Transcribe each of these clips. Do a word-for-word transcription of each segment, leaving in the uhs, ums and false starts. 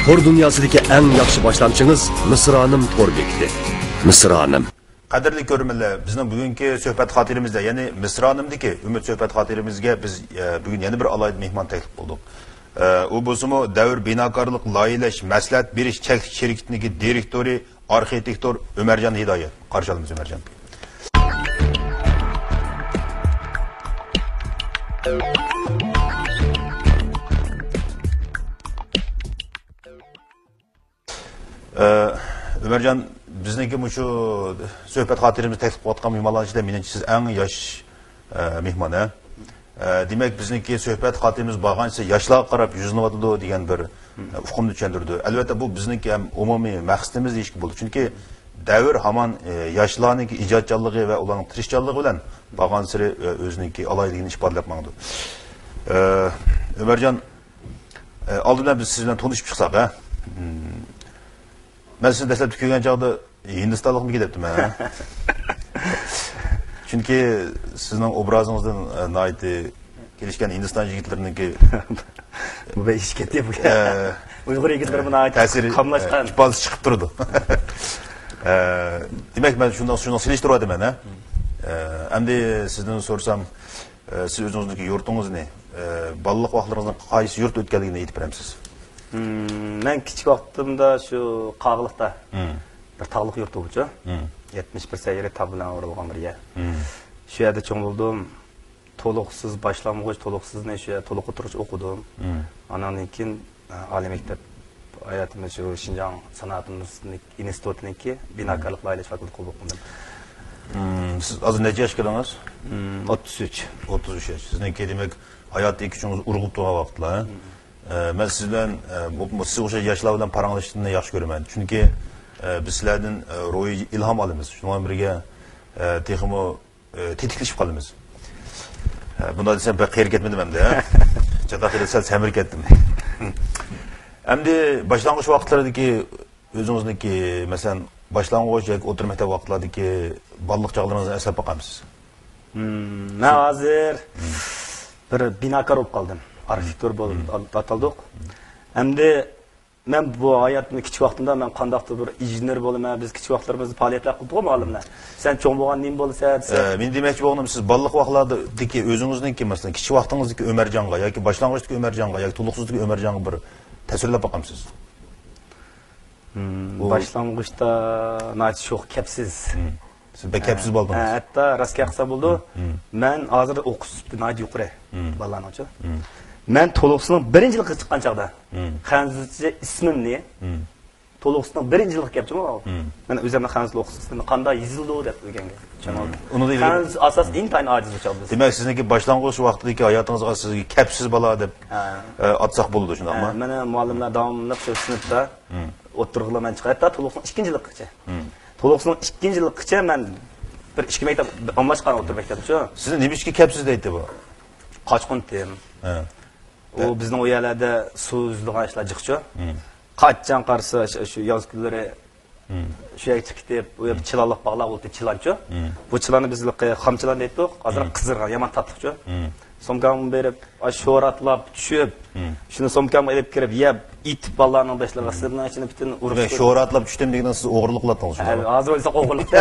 تور دۇنياسىدىكى ئەڭ ياخشى باشلامچىڭىز مىسرانىم تور بېكىتى. مىسرانىم. قەدىرلىك كۆرۈرمەنلەر، بىزنىڭ بۈگۈنكى سۆھبەت خاتىرىمىزدە، يەنى مىسرانىمدىكى ئۈمىد سۆھبەت خاتىرىمىزگە بىز، ئە، بۈگۈن يەنە بىر ئالاھىدە مېھمان تەكلىپ قىلدۇق. ئە، ئۇ بولسىمۇ دەۋر بىناكارلىق لايىھەلەش مەسلىھەت بېرىش چەكلىك شىركىتىنىڭكى دىرېكتورى، ئارخىتېكتور ئۆمەرجان ھىدايەت. قارشى ئالىمىز ئۆمەرجان. ئە، ئۆمەرجان، بىزنىڭكى مۇشۇ سۆھبەت خاتىرىمىزنى تەكلىپ قىلىۋاتقان مېھمانلارنىڭ ئىچىدە مېنىڭچە سىز ئەڭ ياش، ئە، مېھمان، ھە؟ ئە، دېمەك، بىزنىڭكى سۆھبەت خاتىرىمىز بارغانسېرى ياشلارغا قاراپ يۈزلىنىۋاتىدۇ دېگەن بىر، ئە، ئۇقۇمنى چۈشەندۈرىدۇ. ئەلۋەتتە، بۇ بىزنىڭكى ھەم ئومۇمىي مەقسىتىمىز دېيىشكە بولىدۇ. چۈنكى دەۋر ھامان، ئە، ياشلارنىڭكى ئىجادچانلىقى ۋە ئۇلارنىڭ تىرىشچانلىقى بىلەن بارغانسېرى، ئە، ئۆزىنىڭكى ئالاھىدىلىكىنى ئىپادىلەپ ماڭىدۇ. ئە، ئۆمەرجان، ئە، ئالدى بىلەن بىز سىز بىلەن تونۇشۇپ چىقساق، ھە؟ مم. مەن سىزنى دەسلەپتە كۆرگەن چاغدا ھىندىستانلىقمىكىن دەپتىمەن، ھە؟ چۈنكى سىزنىڭ ئوبرازىڭىزدىن، ئە، ناھايىتى كېلىشكەن ھىندىستان يىگىتلىرىنىڭكى بۇ بەك ئىچىپ كەتتى بۇ. ئە، ئۇيغۇر يىگىتلىرى بۇ ناھايىتى تەسىرى، قاملاشقان. ئە، ئىپادىسى چىقىپ تۇرىدۇ. ئە، دېمەك، مەن شۇنداق، شۇنداق سېلىشتۇرۇۋاتىمەن، ھە؟ ئە، ئەمدى سىزدىن سورىسام، ئە، سىز ئۆزىڭىزنىڭكى يۇرتىڭىزنى، ئە، بالىلىق ۋاقىتلىرىڭىزنىڭ قايسى يۇرتتا ئۆتكەنلىكىنى ئېيتىپ بېرەمسىز؟ مم، مەن كىچىك ۋاقتىمدا شۇ قاغىلىقتا، مم، بىر تاغلىق يۇرت بولىدۇ. مم. يەتمىش بىر سەييارە تاغ بىلەن ئورالغان بىر يەر. مم. شۇ يەردە چوڭ بولدۇم. تولۇقسىز، باشلانغۇچ تولۇقسىزنى شۇ يەردە تولۇق ئوتتۇرىغىچە ئوقۇدۇم. مم. ئاناندىن كېيىن، ئە، ئالىي مەكتەپ ھاياتىمنى شۇ شىنجاڭ سانائەت ئىنستىتۇتىنىڭكى بىناكارلىق لايىھەلەش فاكۇلتېتى قوبۇل قىلدىم. مم، سىز ھازىر نەچچە ياشقا كىردىڭىز؟ مم، ئوتتۇز ئۈچ. ئوتتۇز ئۈچ ياش. سىزنىڭكى، دېمەك، ھاياتتىكى كۈچىڭىز ئۇرغۇپ تۇرغان ۋاقىتلار، ھە؟ مم. ئە، مەن سىز بىلەن، ئە، بۇ، بۇ سىز ئوخشاش ياشلار بىلەن پاراڭلىشىشنى ياخشى كۆرىمەن. چۈنكى، ئە، بىز سىلەردىن، ئە، روھىي ئىلھام ئالىمىز. شۇنىڭ بىلەن بىرگە، ئە، تېخىمۇ، ئە، تېتىكلىشىپ قالىمىز. ئە، بۇنداق دېسەم بەك قېرى كەتمىدىم ئەمدى، ھە؟ چاتاق يېرىدە سەل سەمرىپ كەتتىم. ئەمدى باشلانغۇچ ۋاقىتلىرىدىكى ئۆزىڭىزنىڭكى، مەسىلەن، باشلانغۇچ ياكى ئوتتۇرا مەكتەپ ۋاقىتلاردىكى بالىلىق چاغلىرىڭىزنى ئەسلەپ باقامسىز؟ مم، مەن ھازىر بىر بىناكار بولۇپ قالدىم. ئارخىتېكتور بولۇپ ئاتالدۇق. ئەمدى مەن بۇ ھاياتنى كىچىك ۋاقتىمدا مەن قانداقتۇر بىر ئىنژېنېر بولىمەن، بىز كىچىك ۋاقىتلىرىمىزدا پائالىيەتلەر قىلدۇقغۇ مۇئەللىملەر. سەن چوڭ بولغان نېمە بولىسەن دېسە. ئە، مېنىڭ دېمەكچى بولغىنىم، سىز بالىلىق ۋاقىتلاردىكى ئۆزىڭىزنىڭكى، مەسىلەن، كىچىك ۋاقتىڭىزدىكى ئۆمەرجانغا ياكى باشلانغۇچتىكى ئۆمەرجانغا ياكى تولۇقسىزدىكى ئۆمەرجانغا بىر تەسۋىرلەپ باقامسىز؟ مم، بۇ باشلانغۇچتا ناھايىتى شوخ، كەپسىز. مم. سىز بەك كەپسىز بالىدىڭىز. ھە، ھەتتا راست گەپ قىلسا بولىدۇ. مم. مەن ھازىر ئوقۇش سۈپىتى ناھايىتى يۇقىرى بالىلارنىڭچۇ. مم. مەن تولۇقسىزنىڭ بىرىنچى يىللىقىغا چىققان چاغدا خەنزۇچە ئىسمىمنى، تولۇقسىزنىڭ بىرىنچى يىللىقى كەپچىمۇ، مم، مەن ئۆزۈمنىڭ خەنزۇچە ئوقۇش سۈپىتىنى قانداق يېزىلىدۇ دەپ ئۆگەنگەن. چۈشەندىڭىزمۇ؟ خەنزۇچە ئاساس ئىنتايىن ئاجىز بۇ چاغدا بىز. دېمەك، سىزنىڭكى باشلانغۇچ ۋاقتىدىكى ھاياتىڭىزغا سىزگە كەپسىز بالا دەپ، ھە، ئە، ئاتىساق بولىدۇ، شۇنداقمۇ؟ ھە، مېنى مۇئەللىملەر داۋاملىق شۇ سىنىپتا، مم، ئوتتۇرىغىلا مەن چىقاي، ھەتتا تولۇقسىزنىڭ ئىككىنچى يىللىقىغىچە. مم. تولۇقسىزنىڭ ئىككىنچى يىللىقىغىچە مەن بىر ئىككى مەكتەپ ئالماشقان، ئوتتۇرا مەكتەپچۇ. سىزنى نېمە ئىشقا كەپسىز دەيتتى بۇ؟ قاچقۇنتىم. ھە. ئۇ بىزنىڭ ئۇ يەرلەردە سۇ ئۈزۈلىدىغان ئىشلار جىقچۇ. مم. قاچان قارىسا شۇ، شۇ ياز كۈنلىرى، مم، شۇ يەرگە چىقىپ كېتىپ، ئۇ يەردە، مم، چىلانلىق باغلار بولدى، چىلانچۇ. مم. بۇ چىلاننى بىز ھېلىقى خام چىلان دەيتتۇق، ھازىر، مم، قىزىرغان، يامان تاتلىقچۇ. مم. سومكامغا بېرىپ، ئاي، شوراتلاپ چۈشۈپ، مم، شۇنى سومكامغا ئېلىپ كىرىپ يەپ، ئېتىپ بالىلارنىڭ بېشىغا، مم، سىنىپنىڭ ئىچىنى پۈتۈن ئۇرۇپ. دېمەك، شوراتلاپ چۈشتۈم دېگىنىڭىز سىز ئوغرىلىق قىلاتتىڭىز شۇنداقمۇ؟ ھە، ھازىر ئويلىساق ئوغرىلىق-دە.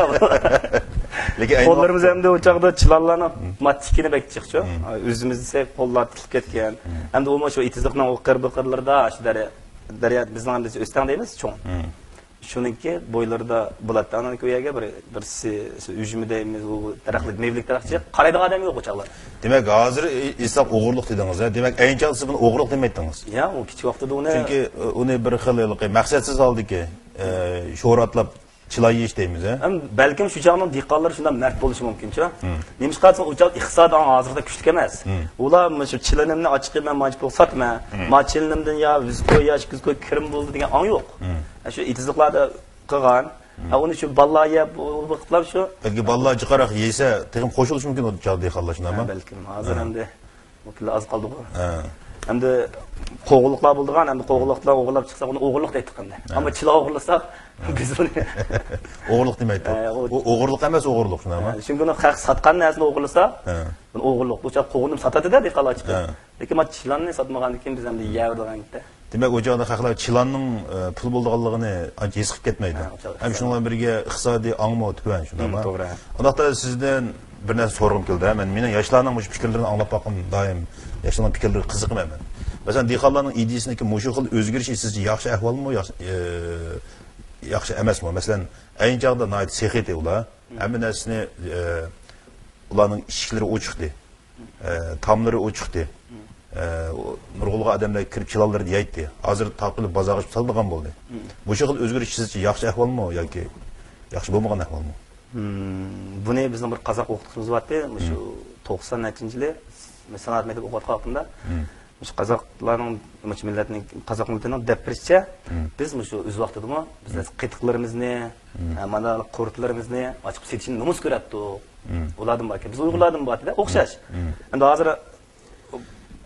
لېكىن ئەينى قوللىرىمىز ۋاقىتتا ئەمدى ئۇ چاغدا چىلانلارنىڭ، مم، ماتىكىنى بەك جىقچۇ. مم. ئۈزىمىز دېسەك قوللار تىتىلىپ كەتكەن. مم. ئەمدى ئۇمۇ شۇ ئېتىزلىقنىڭ ئۇ قىر بۇ قىرلىرىدا، شۇ دەريا، دەريا بىزنىڭ ئەمدى ئۆستەڭ دەيمىز، چوڭ. مم. شۇنىڭكى بويلىرىدا بولاتتى. ئانان كۆيەرگە بىر، بىرسى، سى-، ئۈجمە دەيمىز، ئۇ دەرەخلىك، مېۋىلىك دەرەخچى. قارايدىغان ئادەم يوق ئۇ چاغلار. دېمەك، ھازىر ئېيتساق ئوغرىلىق دېدىڭىز، ھە؟ دېمەك، ئەينى چاغدا سىز بۇنى ئوغرىلىق دېمەيتتىڭىز. يا، ئۇ كىچىك ۋاقتىدا ئۇنى. چۈنكى، ئۇنى بىر خىل ھېلىقى مەقسەتسىز ھالدىكى، ئە، شوراتلاپ چىلا يېيىش دەيمىز، ھە؟ ھەم بەلكىم شۇ چاغنىڭ دېھقانلىرى شۇنداق مەرد بولۇشى مۇمكىنچۇ. مم. نېمىشقا دېسە، ئۇ چاغ ئىقتىساد ھازىرقىدەك كۈچلۈك ئەمەس. مم. ئۇلار مۇشۇ چىلىنىمنى ئاچىقىپ مەن مانچە پۇلغا ساتىمەن. مم. ما چىلىنىمدىن يا يۈز كوي يا ئىككى يۈز كوي كىرىم بولىدۇ دېگەن ئاڭ يوق. مم. شۇ ئېتىزلىقلاردا قىلغان. مم. ھە، ئۇنى شۇ بالىلار يەپ، ئۇ ۋاقىتلار شۇ. بەلكى بالىلار جىقراق يېسە، تېخىمۇ قوشۇلۇشى مۇمكىن ئۇ چاغ دېھقانلار، شۇنداقمۇ؟ ھە، بەلكىم. ھازىر، ھە، ئەمدى ئۇ كۈنلەر ئاز قالدىغۇ. ھە. ئەمدى قوغۇنلۇقلار بولىدىغان، ئەمدى قوغۇنلۇقلار ئوغرىلاپ چىقساق، ئۇنى ئوغرىلىق دەيتتۇق ئەمدى. ھە. ئەمما چىلا ئوغرىلىساق، ھە، بىز ئۇنى ئوغرىلىق دېمەيتتۇق. ھە، ئۇ ئۇ ئوغرىلىق ئەمەس، ئوغرىلىق، شۇنداقمۇ؟ ھە، چۈنكى ئۇنى خەق ساتقان نەرسىنى ئوغرىلىسا، ھە، ئۇنى ئوغرىلىق. بۇ چاغ قوغۇنۇپ ساتاتتى-دە دېھقانلار چىقىپ. ھە. لېكىن ما چىلاننى ساتمىغاندىكىن بىز ئەمدى يەۋېرىدىغان ئىدى. دېمەك، ئۇ چاغدا خەقلەر چىلاننىڭ، ئە، پۇل بولىدىغانلىقىنى ئانچە ھېس قىلىپ كەتمەيدۇ. ھە، ئۇ چاغدا ھەم شۇنىڭ بىلەن بىرگە ئىقتىسادىي ئاڭمۇ تۆۋەن، شۇنداقمۇ؟ توغرا. ئۇنداقتا سىزدىن بىر نەرسە سورىغۇم كېلىدۇ. مەن، مېنىڭ ياشلارنىڭ مۇشۇ پىكىرلىرىنى ئاڭلاپ باققۇم دائىم، ياشلارنىڭ پىكىرلىرىگە قىزىقىمەن مەن. مەسىلەن، دېھقانلارنىڭ ئىدىيىسىدىكى مۇشۇ خىل ئۆزگىرىشى سىزچە ياخشى ئەھۋالمۇ، ياخشى، ئە، ياخشى ئەمەسمۇ؟ مەسىلەن، ئەينى چاغدا ناھايىتى سېخىي ئىدى ئۇلار. ھەممە نەرسىنى، ئە، ئۇلارنىڭ ئىشىكلىرى ئوچۇقتى. ئە، تاملىرى ئوچۇقتى. ئە، ئۇ نۇرغۇنلىغان ئادەملەر كىرىپ چىلانلىرىنى يەيتتى. ھازىر تارقىلىپ بازارغا چىقىپ ساتىدىغان بولدى. مۇشۇ خىل ئۆزگىرىش سىزچە ياخشى ئەھۋالمۇ ياكى ياخشى بولمىغان ئەھۋالمۇ؟ بۇنى بىزنىڭ بىر قازاق ئوقۇتقۇچىمىز بارتتى. مۇشۇ توقسان نەچچىنچى يىلى سانائەت مەكتىپىدە ئوقۇۋاتقان ۋاقتىمدا، مۇشۇ قازاقلارنىڭ، مۇشۇ مىللەتنىڭ، قازاق مىللىتىنىڭ دەپ بېرىشىچە، بىز مۇشۇ ئۆز ۋاقتىدىمۇ بىز قېتىقلىرىمىزنى، ھە، مانا قۇرتلىرىمىزنى ئاچىقىپ سېتىشنى نومۇس كۆرەتتۇق. ئۇلاردىن باركەن، بىز ئۇيغۇرلاردىن بارتتى-دە، ئوخشاش. ئەمدى ھازىر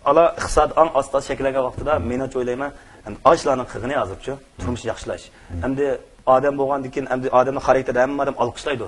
ئالا ئىقتىساد ئاڭ ئاستا شەكىللەنگەن ۋاقتىدا، مېنىڭچە ئويلايمەن، ئەمدى ئاشۇلارنىڭ قىلغىنى ھازىرچۇ، تۇرمۇشنى ياخشىلاش. ئەمدى ئادەم بولغاندىن كېيىن، ئەمدى ئادەمنىڭ خاراكتېرىدە ھەممە ئادەم ئالقىشلايدۇ.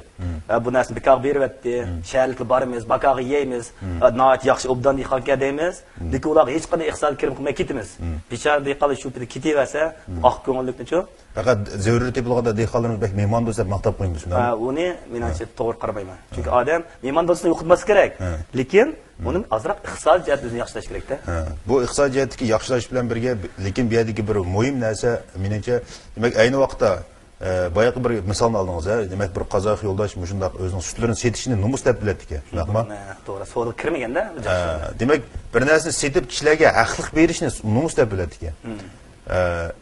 ھە، بۇ نەرسىنى بىكارغا بېرىۋەتتى، شەھەرلىكلەر بارىمىز، باكاغا يەيمىز، ھە، ناھايىتى ياخشى ئوبدان دېھقانكەن دەيمىز. لېكىن ئۇلارغا ھېچقانداق ئىقتىسادىي كىرىم قىلماي كېتىمىز. بىچارە دېھقانلار شۇ پېتى كېتىۋەرسە، بۇ ئاق كۆڭۈللۈكنىچۇ؟ پەقەت زۆرۈرىيىتى بولغاندا دېھقانلىرىمىز بەك مېھماندوست دەپ ماختاپ قويىمىز، شۇنداقمۇ؟ ھە، ئۇنى مېنىڭچە توغرا قارىمايمەن. چۈنكى ئادەم مېھماندوستىنى يوقىتماسلىق كېرەك. لېكىن ئۇنى ئازراق ئىقتىسادىي جەھەتتە ئۆزىنى ياخشىلاش كېرەك-تە. ھە، بۇ ئىقتىسادىي جەھەتتىكى ياخشىلاش بىلەن بىرگە، لېكىن بۇ يەردىكى بىر مۇھىم نەرسە، مېنىڭچە، دېمەك، ئەينى ۋاقىتتا، ئە، بايىقى بىر مىسالنى ئالدىڭىز، ھە؟ دېمەك، بىر قازاق يولداش مۇشۇنداق ئۆزىنىڭ سۈتلىرىنى سېتىشنى نومۇس دەپ بىلەتتىكەن، شۇنداقمۇ؟ ھە، توغرا، سودىغا كىرمىگەن-دە. ھە، دېمەك، بىر نەرسىنى سېتىپ، كىشىلەرگە ھەقلىق بېرىشنى نومۇس دەپ بىلەتتىكەن. ئە،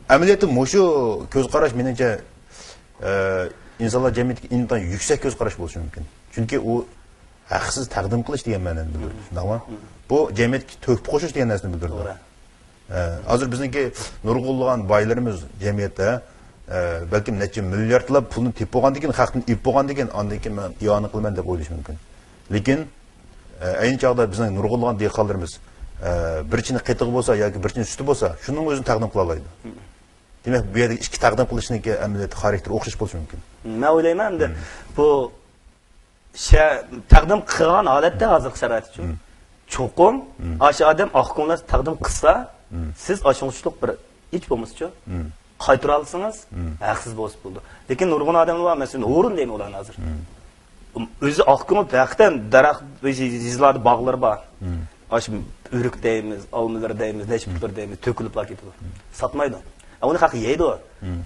ئەمەلىيەتتە مۇشۇ كۆز قاراش، مېنىڭچە، ئە، ئىنسانلار جەمئىيىتىدىكى ئىنتايىن يۈكسەك كۆز قاراش بولۇشى مۇمكىن. چۈنكى ئۇ ھەقسىز تەقدىم قىلىش دېگەن مەنىنى بىلدۈرىدۇ، شۇنداقمۇ؟ بۇ جەمئىيەتكە تۆھپە قوشۇش دېگەن نەرسىنى بىلدۈرىدۇ. توغرا. ئە، ھازىر بىزنىڭكى نۇرغۇنلىغان بايلىرىمىز جەمئىيەتتە، ئە، بەلكىم نەچچە مىلياردلاپ پۇلنى تېپىپ بولغاندىن كېيىن، خەقتىن ئېلىپ بولغاندىن كېيىن، ئاندىن كېيىن مەن ئىئانە قىلىمەن دەپ ئويلىشى مۇمكىن. لېكىن، ئە، ئەينى چاغدا بىزنىڭ نۇرغۇنلىغان دېھقانلىرىمىز، ئە، بىر چىنە قېتىقى بولسا ياكى بىر چىنە سۈتى بولسا، شۇنىڭ ئۆزىنى تەقدىم قىلالايدۇ. دېمەك، بۇ يەردە ئىككى تەقدىم قىلىشنىڭكى ئەمەلىيەتتە خاراكتېرى ئوخشاش بولۇشى مۇمكىن. مەن ئويلايمەن، ئەمدى بۇ شە-، تەقدىم قىلغان ھالەتتە ھازىرقى شارائىتچۇ. چوقۇم ئاشۇ ئادەم ئاق كۆڭۈل تەقدىم قىلسا، سىز ئاشۇنچىلىق بىر ھېچ بولمىسىچۇ، قايتۇرالىسىڭىز، ھەقسىز بولسا بولىدۇ. لېكىن نۇرغۇن ئادەملەر بار، مەسىلەن، ھورۇن دەيمەن ئۇلارنى ھازىر. ئۆزى ئاق كۆڭۈل ھەقىقەتەن دەرەخ، يېزىلاردا باغلىرى بار. ئاشۇ ئۆرۈك دەيمىز، ئالمىلىرى دەيمىز، نەشپۈتلىرى دەيمىز، تۆكۈلۈپلا كېتىدۇ. ساتمايدۇ. ئە، ئۇنى خەق يەيدۇ.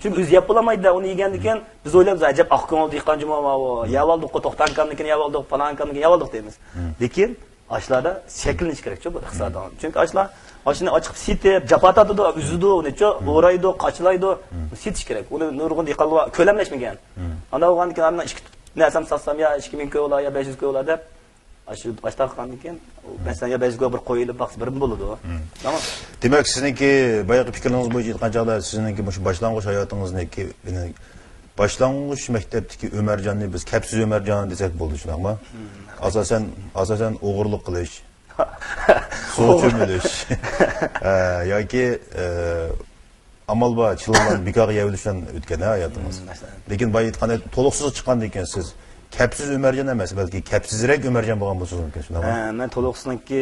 چۈنكى ئۆزى يەپ بولالمايدۇ، ئۇنى يېگەندىن كېيىن بىز ئويلايمىز، ئەجەب ئاق كۆڭۈل دېھقان جۇمۇ ماۋۇ، يەۋالدۇق، توختام كامنىكىنى يەۋالدۇق، پالان كامنىكىنى يەۋالدۇق دەيمىز. لېكىن ئاشۇلاردا شەكىللىنىش كېرەكچۇ بۇ ئىقتىسادىي. چۈنكى ئاشۇلار ئاشۇنى ئاچىقىپ سېتىپ، جاپا تارتىدۇ، ئۈزىدۇ، ئۇنىچۇ، ئورايدۇ، قاچىلايدۇ. سېتىش كېرەك. ئۇنى نۇرغۇن دېھقانلار كۆلەملەشمىگەن. ئانداق بولغاندىن كېيىن ئادەمنىڭ ئىككى نەرسەمنى ساتسام يا ئىككى مىڭ كولا يا بەش يۈز كولا دەپ، ئاشۇ ئاش تارتقاندىن كېيىن، مەسىلەن، يا بەش يۈز كولا بىر قوي ئېلىپ باقسا بىرمۇ بولىدۇ. تامام. دېمەك، سىزنىڭكى بايىقى پىكرىڭىز بويىچە ئېيتقان چاغدا، سىزنىڭكى مۇشۇ باشلانغۇچ ھاياتىڭىزنىڭكى، يەنى باشلانغۇچ مەكتەپتىكى ئۆمەرجاننى بىز كەپسىز ئۆمەرجان دېسەك بولىدۇ، شۇنداقمۇ؟ ئاساسەن، ئاساسەن ئوغرىلىق قىلىش، سۇغا چۆمۈلۈش، ئە، ياكى، ئە، ئامال بار چىلانلارنى بىكارغا يەۋېلىش بىلەن ئۆتكەن ھاياتىڭىز. لېكىن بايا ئېيتقاندەك، تولۇقسىزغا چىققاندىن كېيىن سىز كەپسىز ئۆمەرجان ئەمەس، بەلكى كەپسىزرەك ئۆمەرجان بولغان بولسىڭىز مۇمكىن، شۇنداقمۇ؟ ھە، مەن تولۇقسىزنىڭكى،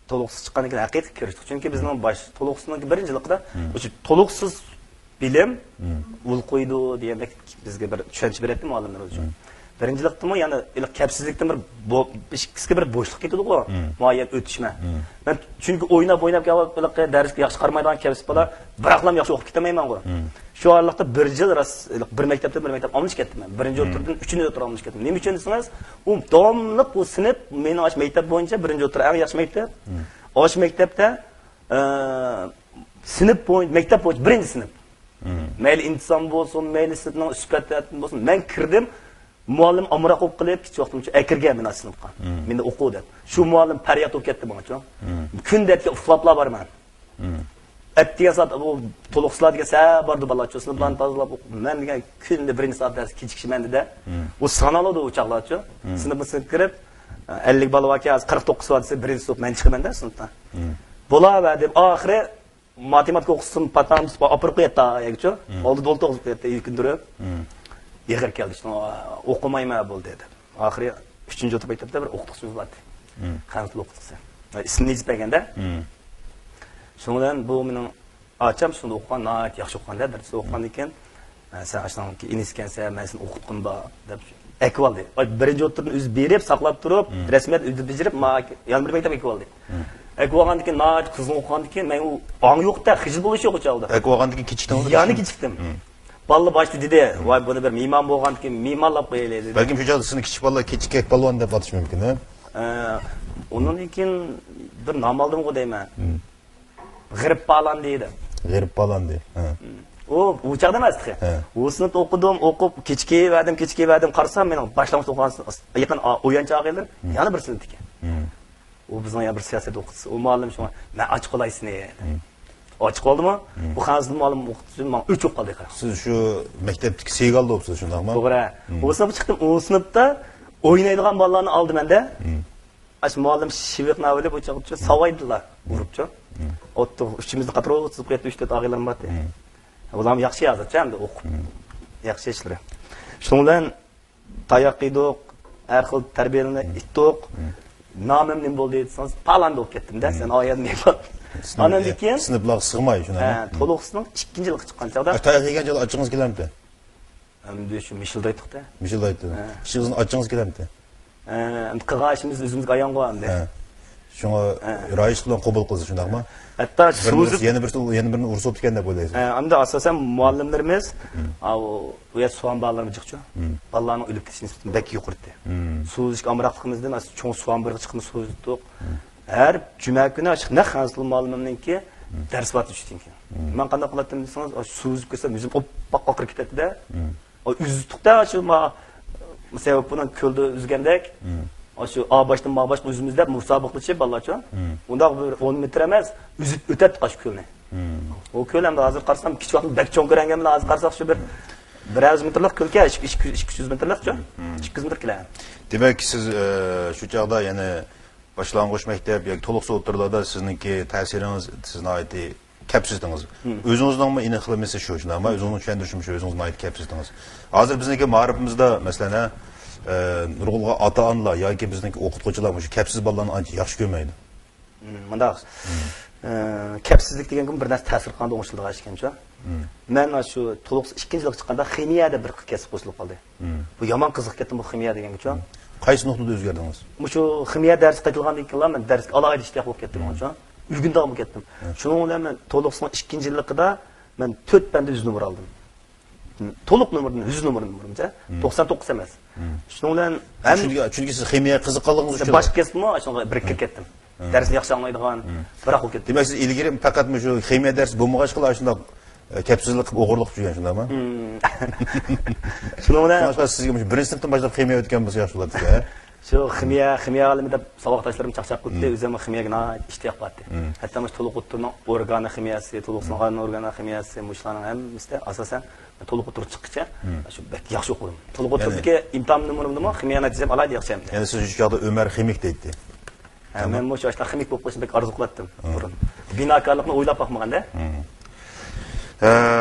تولۇقسىز چىققاندىن كېيىن ھەقىقىي كىرىشتۇق. چۈنكى بىزنىڭ باش، تولۇقسىزنىڭكى بىرىنچى يىللىقىدا مۇشۇ تولۇقسىز بىلىم ئۇل قويىدۇ دېگەندەك بىزگە بىر چۈشەنچە بېرەتتى مۇئەللىملىرىمىز ئۈچۈن. بىرىنچىلىقتىمۇ يەنە ھېلىقى كەپسىزلىكتىن بىر بو-، ئىككىسىگە بىر بوشلۇق كېتىدىغۇ، مۇئەييەن ئۆتۈشمە. مەن چۈنكى ئويناپ، ئويناپ كېلىپ، ھېلىقى دەرسكە ياخشى قارىمايدىغان كەپسىز بالا بىراقلام ياخشى ئوقۇپ كېتەلمەيمەنغۇ. شۇ ئارىلىقتا بىر يىل راست ھېلىقى بىر مەكتەپتىن بىر مەكتەپ ئالمىشىپ كەتتىم مەن. بىرىنچى ئوتتۇرىدىن ئۈچىنچى ئوتتۇرىغا ئالمىشىپ كەتتىم. نېمە ئۈچۈن دېسىڭىز، ئۇ داۋاملىق ئۇ سىنىپ، مېنىڭ ئاشۇ مەكتەپ بويىچە بىرىنچى ئوتتۇرا ئەڭ ياخشى مەكتەپ. ئاشۇ مەكتەپتە، ئە، سىنىپ بويىچە، مەكتەپ بويىچە بىرىنچى سىنىپ. مەيلى ئىنتىزام بولسۇن، مەيلى سىنىپنىڭ سۈپەتى بولسۇن، مەن كىردىم، مۇئەللىم ئامراق بولۇپ قېلىپ، كىچىك ۋاقتىمدا ئەكىرگەن مېنى ئاشۇ سىنىپقا. مېنى ئوقۇ دەپ. شۇ مۇئەللىم پەرياد بولۇپ كەتتى ماڭا. كۈندە ئەتىگەن ئۇخلاپلا بارىمەن. ئەتىگەن سائەت ئۇ تولۇقسىزلار دېگەن سەھەر بارىدۇ بالىلارچۇ، سىنىپلارنى تازىلاپ، مەن دېگەن كۈندە بىرىنچى سائەت دەرس كېچىكىشمەن دېدى. ئۇ سانالىدۇ ئۇ چاغلارچۇ. سىنىپقا سىنىپ كىرىپ، ئەللىك بالا باركەن، ھازىر قىرىق توققۇز بار دېسە، بىرىنچى سىنىپ مەن چىقىمەن دە سىنىپتا. بولاۋەردىم. ئاخىرى ماتېماتىكا ئوقۇتسۇن، پاتام ئاپىرىپ قوياتتى يەگىچۇ. ئالدىدا ئولتۇرغۇزۇپ قوياتتى، ئېلكىندۈرۈپ. يېغىر كەلدى، شۇنىڭ ئوقۇمايمەن بولدى دېدى. ئاخىرى ئۈچىنچى ئوتتۇرا مەكتەپتە بىر ئوقۇتقۇچىمىز بارتى. خەنزۇ تىل ئوقۇتقۇچىسى. ئىسمىنى يېزىپ بەرگەندە. شۇنىڭ بىلەن بۇ مېنىڭ ئاچام شۇندا ئوقۇغان، ناھايىتى ياخشى ئوقۇغان-دە، دەرستە ئوقۇغاندىكىن، «ھە، سەن ئاشۇنىڭ ئىنىسىكەنسەن، مەن سېنى ئوقۇتقۇم بار» دەپ ئەكىۋالدى. ئاي، بىرىنچى ئوتتۇرىدىن ئۆزى بېرىپ، ساقلاپ تۇرۇپ، رەسمىيەت ئۆزى بېجىرىپ، ما يەنە بىر مەكتەپكە ئەكىۋالدى. ئەكىۋالغاندىكىن، ناھايىتى قىزغىن ئوقۇغاندىكىن، مەن ئۇ ئاڭ يوق-دە، خىجىل بولۇش يوق ئۇ چاغدا. ئەكىۋالغاندىكىن كېچىكتىڭىز؟ يەنە كېچىكتىم. بالىلار باشتا دېدى، «ۋاي، بۇنى بىر مېھمان بولغاندىكىن مېھمانلاپ قويايلى» دېدى. بەلكىم شۇ چاغدا سېنى كىچىك بالىلار كېچىككەك پالۋان دەپ ئاتىشى مۇمكىن، ھە؟ ئە، ئۇنىڭدىن كېيىن بىر نام ئالدىمغۇ دەيمەن. غېرىب پالان دېدى. غېرىب پالان دېدى. ھە. ئۇ، ئۇ چاغدا ئەمەس تېخى. ھە. ئۇ سىنىپتا ئوقۇدۇم، ئوقۇپ، كېچىكىۋەردىم، كېچىكىۋەردىم. قارىسام، مېنىڭ باشلانغۇچ ئوقۇغان يېقىن ئا-، ئويۇنچى ئاغىنىلىرىم يەنە بىر سىنىپتىكەن. ئۇ بىزنىڭ يەنە بىر سىياسەت ئوقۇتقۇچىسى. ئۇ مۇئەللىم شۇڭا، «مەن ئاچىقىۋالاي سېنى» دېدى. ئاچىقىۋالدىمۇ؟ بۇ خەنزۇ مۇئەللىم ئوقۇتقۇچى ماڭا ئۆچ بولۇپ قالدى. سىز شۇ مەكتەپتىكى سېگال بولۇپسىز، شۇنداقمۇ؟ توغرا. ئۇ سىنىپقا چىقتىم، ئۇ سىنىپتا ئوينايدىغان بالىلارنى ئالدى مەندە. ئاشۇ مۇئەللىم شىۋىقنى ئاۋېلىپ، ئۇ چاغقىچە ساۋايدىلا ئۇرۇپچۇ. ئوتتۇرا ئۈچىمىزنى قاتۇرۇپ ئوتتۇرىسىغا قوياتتى، ئۈچ تۆت ئاغىنىلىرىم بارتى. ئۇلارمۇ ياخشى ھازىرچە ئەمدى ئوقۇپ. ياخشى ئىشلىرى. شۇنىڭ بىلەن تاياق يېدۇق، ھەر خىل تەربىيەلەرنى ئېيتتۇق. نامىم نېمە بولدى دېسىڭىز، پالان بولۇپ كەتتىم-دە، سەن ئايەت مېھمان. ئاندىن كېيىن سىنىپلارغا سىغماي شۇنداقمۇ؟ ھە، تولۇقسىزنىڭ ئىككىنچى يىلىغا چىققان چاغدا. تاياق يېگەن چاغدا ئاچچىقىڭىز كېلەمتى؟ ئەمدى شۇ مىشىلدايتتۇق-دە. مىشىلدايتتى. ھە. ئىشىڭىزنى ئاچچىقىڭىز كېلەمتى؟ ئە، ئەمدى قىلغان ئىشىمىز ئۆزىمىزگە ئايانغۇ ئەمدى. ھە. شۇڭا ھە. رايىشلىق بىلەن قوبۇل قىلىسىز، شۇنداقمۇ؟ ھەتتا بىرىنى سوزۇپ ئۇرسا، يەنە بىرسى، يەنە بىرىنى ئۇرسا بوپتىكەن دەپ ئويلايسىز. ھە، ئەمدى ئاساسەن مۇئەللىملىرىمىز، ئاۋۇ، ئۇ يەردە سۇۋان بالىلىرىمۇ جىقچۇ. بالىلارنىڭ ئۆلۈپ كېتىش نىسبىتى بەك يۇقىرى ئىدى. سۇ ئۈزۈشكە ئامراقلىقىمىزدىن، ئاساسەن چوڭ سۇۋان بويىغا چىقىپمۇ سۇ ئۈزدۇق. ھەر جۈمە كۈنى ئاشۇ نەق خەنزۇ تىل مۇئەللىمىمنىڭكى دەرسى بارتى چۈشتىن كېيىن. مەن قانداق قىلاتتىم دېسىڭىز، ئاشۇ سۇ ئۈزۈپ كەتسەم، يۈزۈم ئوپپاق ئاقىرىپ كېتەتتى-دە. ئۈزدۇق-دە، شۇ ما-، سەۋەب بۇنىڭ كۆلدە ئۈزگەندەك، ئاشۇ ئا باشتىن ما باشقا ئۈزىمىز دەپ مۇسابىقىلىشىپ بالىلارچۇ. ئۇنداق بىر ئون مېتىر ئەمەس، ئۈزۈپ ئۆتەتتۇق ئاشۇ كۆلنى. ئۇ كۆل ئەمدى ھازىر قارىسام، كىچىك ۋاقتىمدا بەك چوڭ كۆرەنگەن بىلەن ھازىر قارىساق شۇ بىر، بىر يۈز مېتىرلىق كۆلكەن، ئىككى، ئىككى، ئىككى يۈز مېتىرلىقچۇ. ئىككى يۈز مېتىر كېلە. دېمەك، سىز، ئە، شۇ چاغدا يەنە باشلانغۇچ مەكتەپ ياكى تولۇقسىز ئوتتۇرىلاردا سىزنىڭكى تەسىرىڭىز، سىز ناھايىتى كەپسىزدىڭىز. ئۆزىڭىزنىڭمۇ ئېنىقلىمىسى شۇ، شۇنداقمۇ؟ ئۆزىڭىزنىڭ چۈشەندۈرۈشىمۇ شۇ، ئۆزىڭىز ناھايىتى كەپسىزدىڭىز. ھازىر بىزنىڭكى مائارىپىمىزدا، مەسىلەن، ھە، ئە، نۇرغۇنلىغان ئاتا-ئانىلار ياكى بىزنىڭكى ئوقۇتقۇچىلار مۇشۇ كەپسىز بالىلارنى ئانچە ياخشى كۆرمەيدۇ. مۇنداق، ئە، كەپسىزلىك دېگەنگىمۇ بىر نەرسە تەسىر قىلغاندا ئوڭشىلىدىغان ئىش ئىكەنچۇ. مەن شۇ تولۇقسىز ئىككىنچى يىلغا چىققاندا خىمىيە دەپ بىر كەسىپ قوشۇلۇپ قالدى. بۇ يامان قىزىق كەتتىم بۇ خىمىيە دېگەنگىچۇ. قايسى نۇقتىدا ئۆزگەردىڭىز؟ مۇشۇ خىمىيە دەرسى قېتىلغاندىن كېيىنلا مەن دەرسكە ئالاھىدە ئىشتىياق بولۇپ كەتتىم، شۇ. ئۆگىنىدىغان بولۇپ كەتتىم. شۇنىڭ بىلەن مەن تولۇقسىزنىڭ ئىككىنچى يىللىقىدا مەن تۆت پەندە يۈز نومۇر ئالدىم. تولۇق نومۇردىن، يۈز نومۇر، نومۇرىمچە، توقسان توققۇز ئەمەس. شۇنىڭ بىلەن ھەم چۈنكى، چۈنكى سىز خىمىيە قىزىق قالدىڭىز شۇ. باشقا كەسىپمۇ شۇنىڭغا بىرىكىپ كەتتىم. دەرسنى ياخشى ئاڭلايدىغان، بىراق بولۇپ كەتتى. دېمەك، سىز ئىلگىرى پەقەت مۇشۇ خىمىيە دەرسى بولمىغاچقىلا، شۇنداق، ئە، كەپسىزلىك قىلىپ ئوغرىلىق يۈرگەن، شۇنداقمۇ؟ شۇنىڭ بىلەن شۇڭلاشقا سىزگە مۇشۇ بىرىنچى سىنىپتىن باشلاپ خىمىيە ئۆتكەن بولسا ياخشى بولاتتى-دە. شۇ خىمىيە، خىمىيە ئالىمى دەپ ساۋاقداشلىرىم چاقچاق قىلىپتۇ، ئۆزۈممۇ خىمىيەگە ناھايىتى ئىشتىياق بارتى. ھەتتا مۇشۇ تولۇق ئوتتۇرىنىڭ ئورگانىك خىمىيەسى، تولۇق سىنغان ئورگانىك خىمىيەسى، مۇشۇلارنىڭ ھەممىسىدە ئاساسەن تولۇق ئوتتۇرىغا چىققىچە شۇ بەك ياخشى ئوقۇدۇم. تولۇق ئوتتۇرىدىكى ئىمتىھان نومۇرۇمدىمۇ خىمىيە نەتىجەم ئالاھىدە ياخشى ئەمدى. يەنى سىز شۇ چاغدا ئۆمەر خىمىك دەيتتى. ھە، مەنمۇ شۇ ئاشۇنداق خىمىك بولۇپ قېلىشنى بەك ئارزۇ قىلاتتىم بۇرۇن. بىناكارلىقنى ئويلاپ باقمىغاندا. ھە،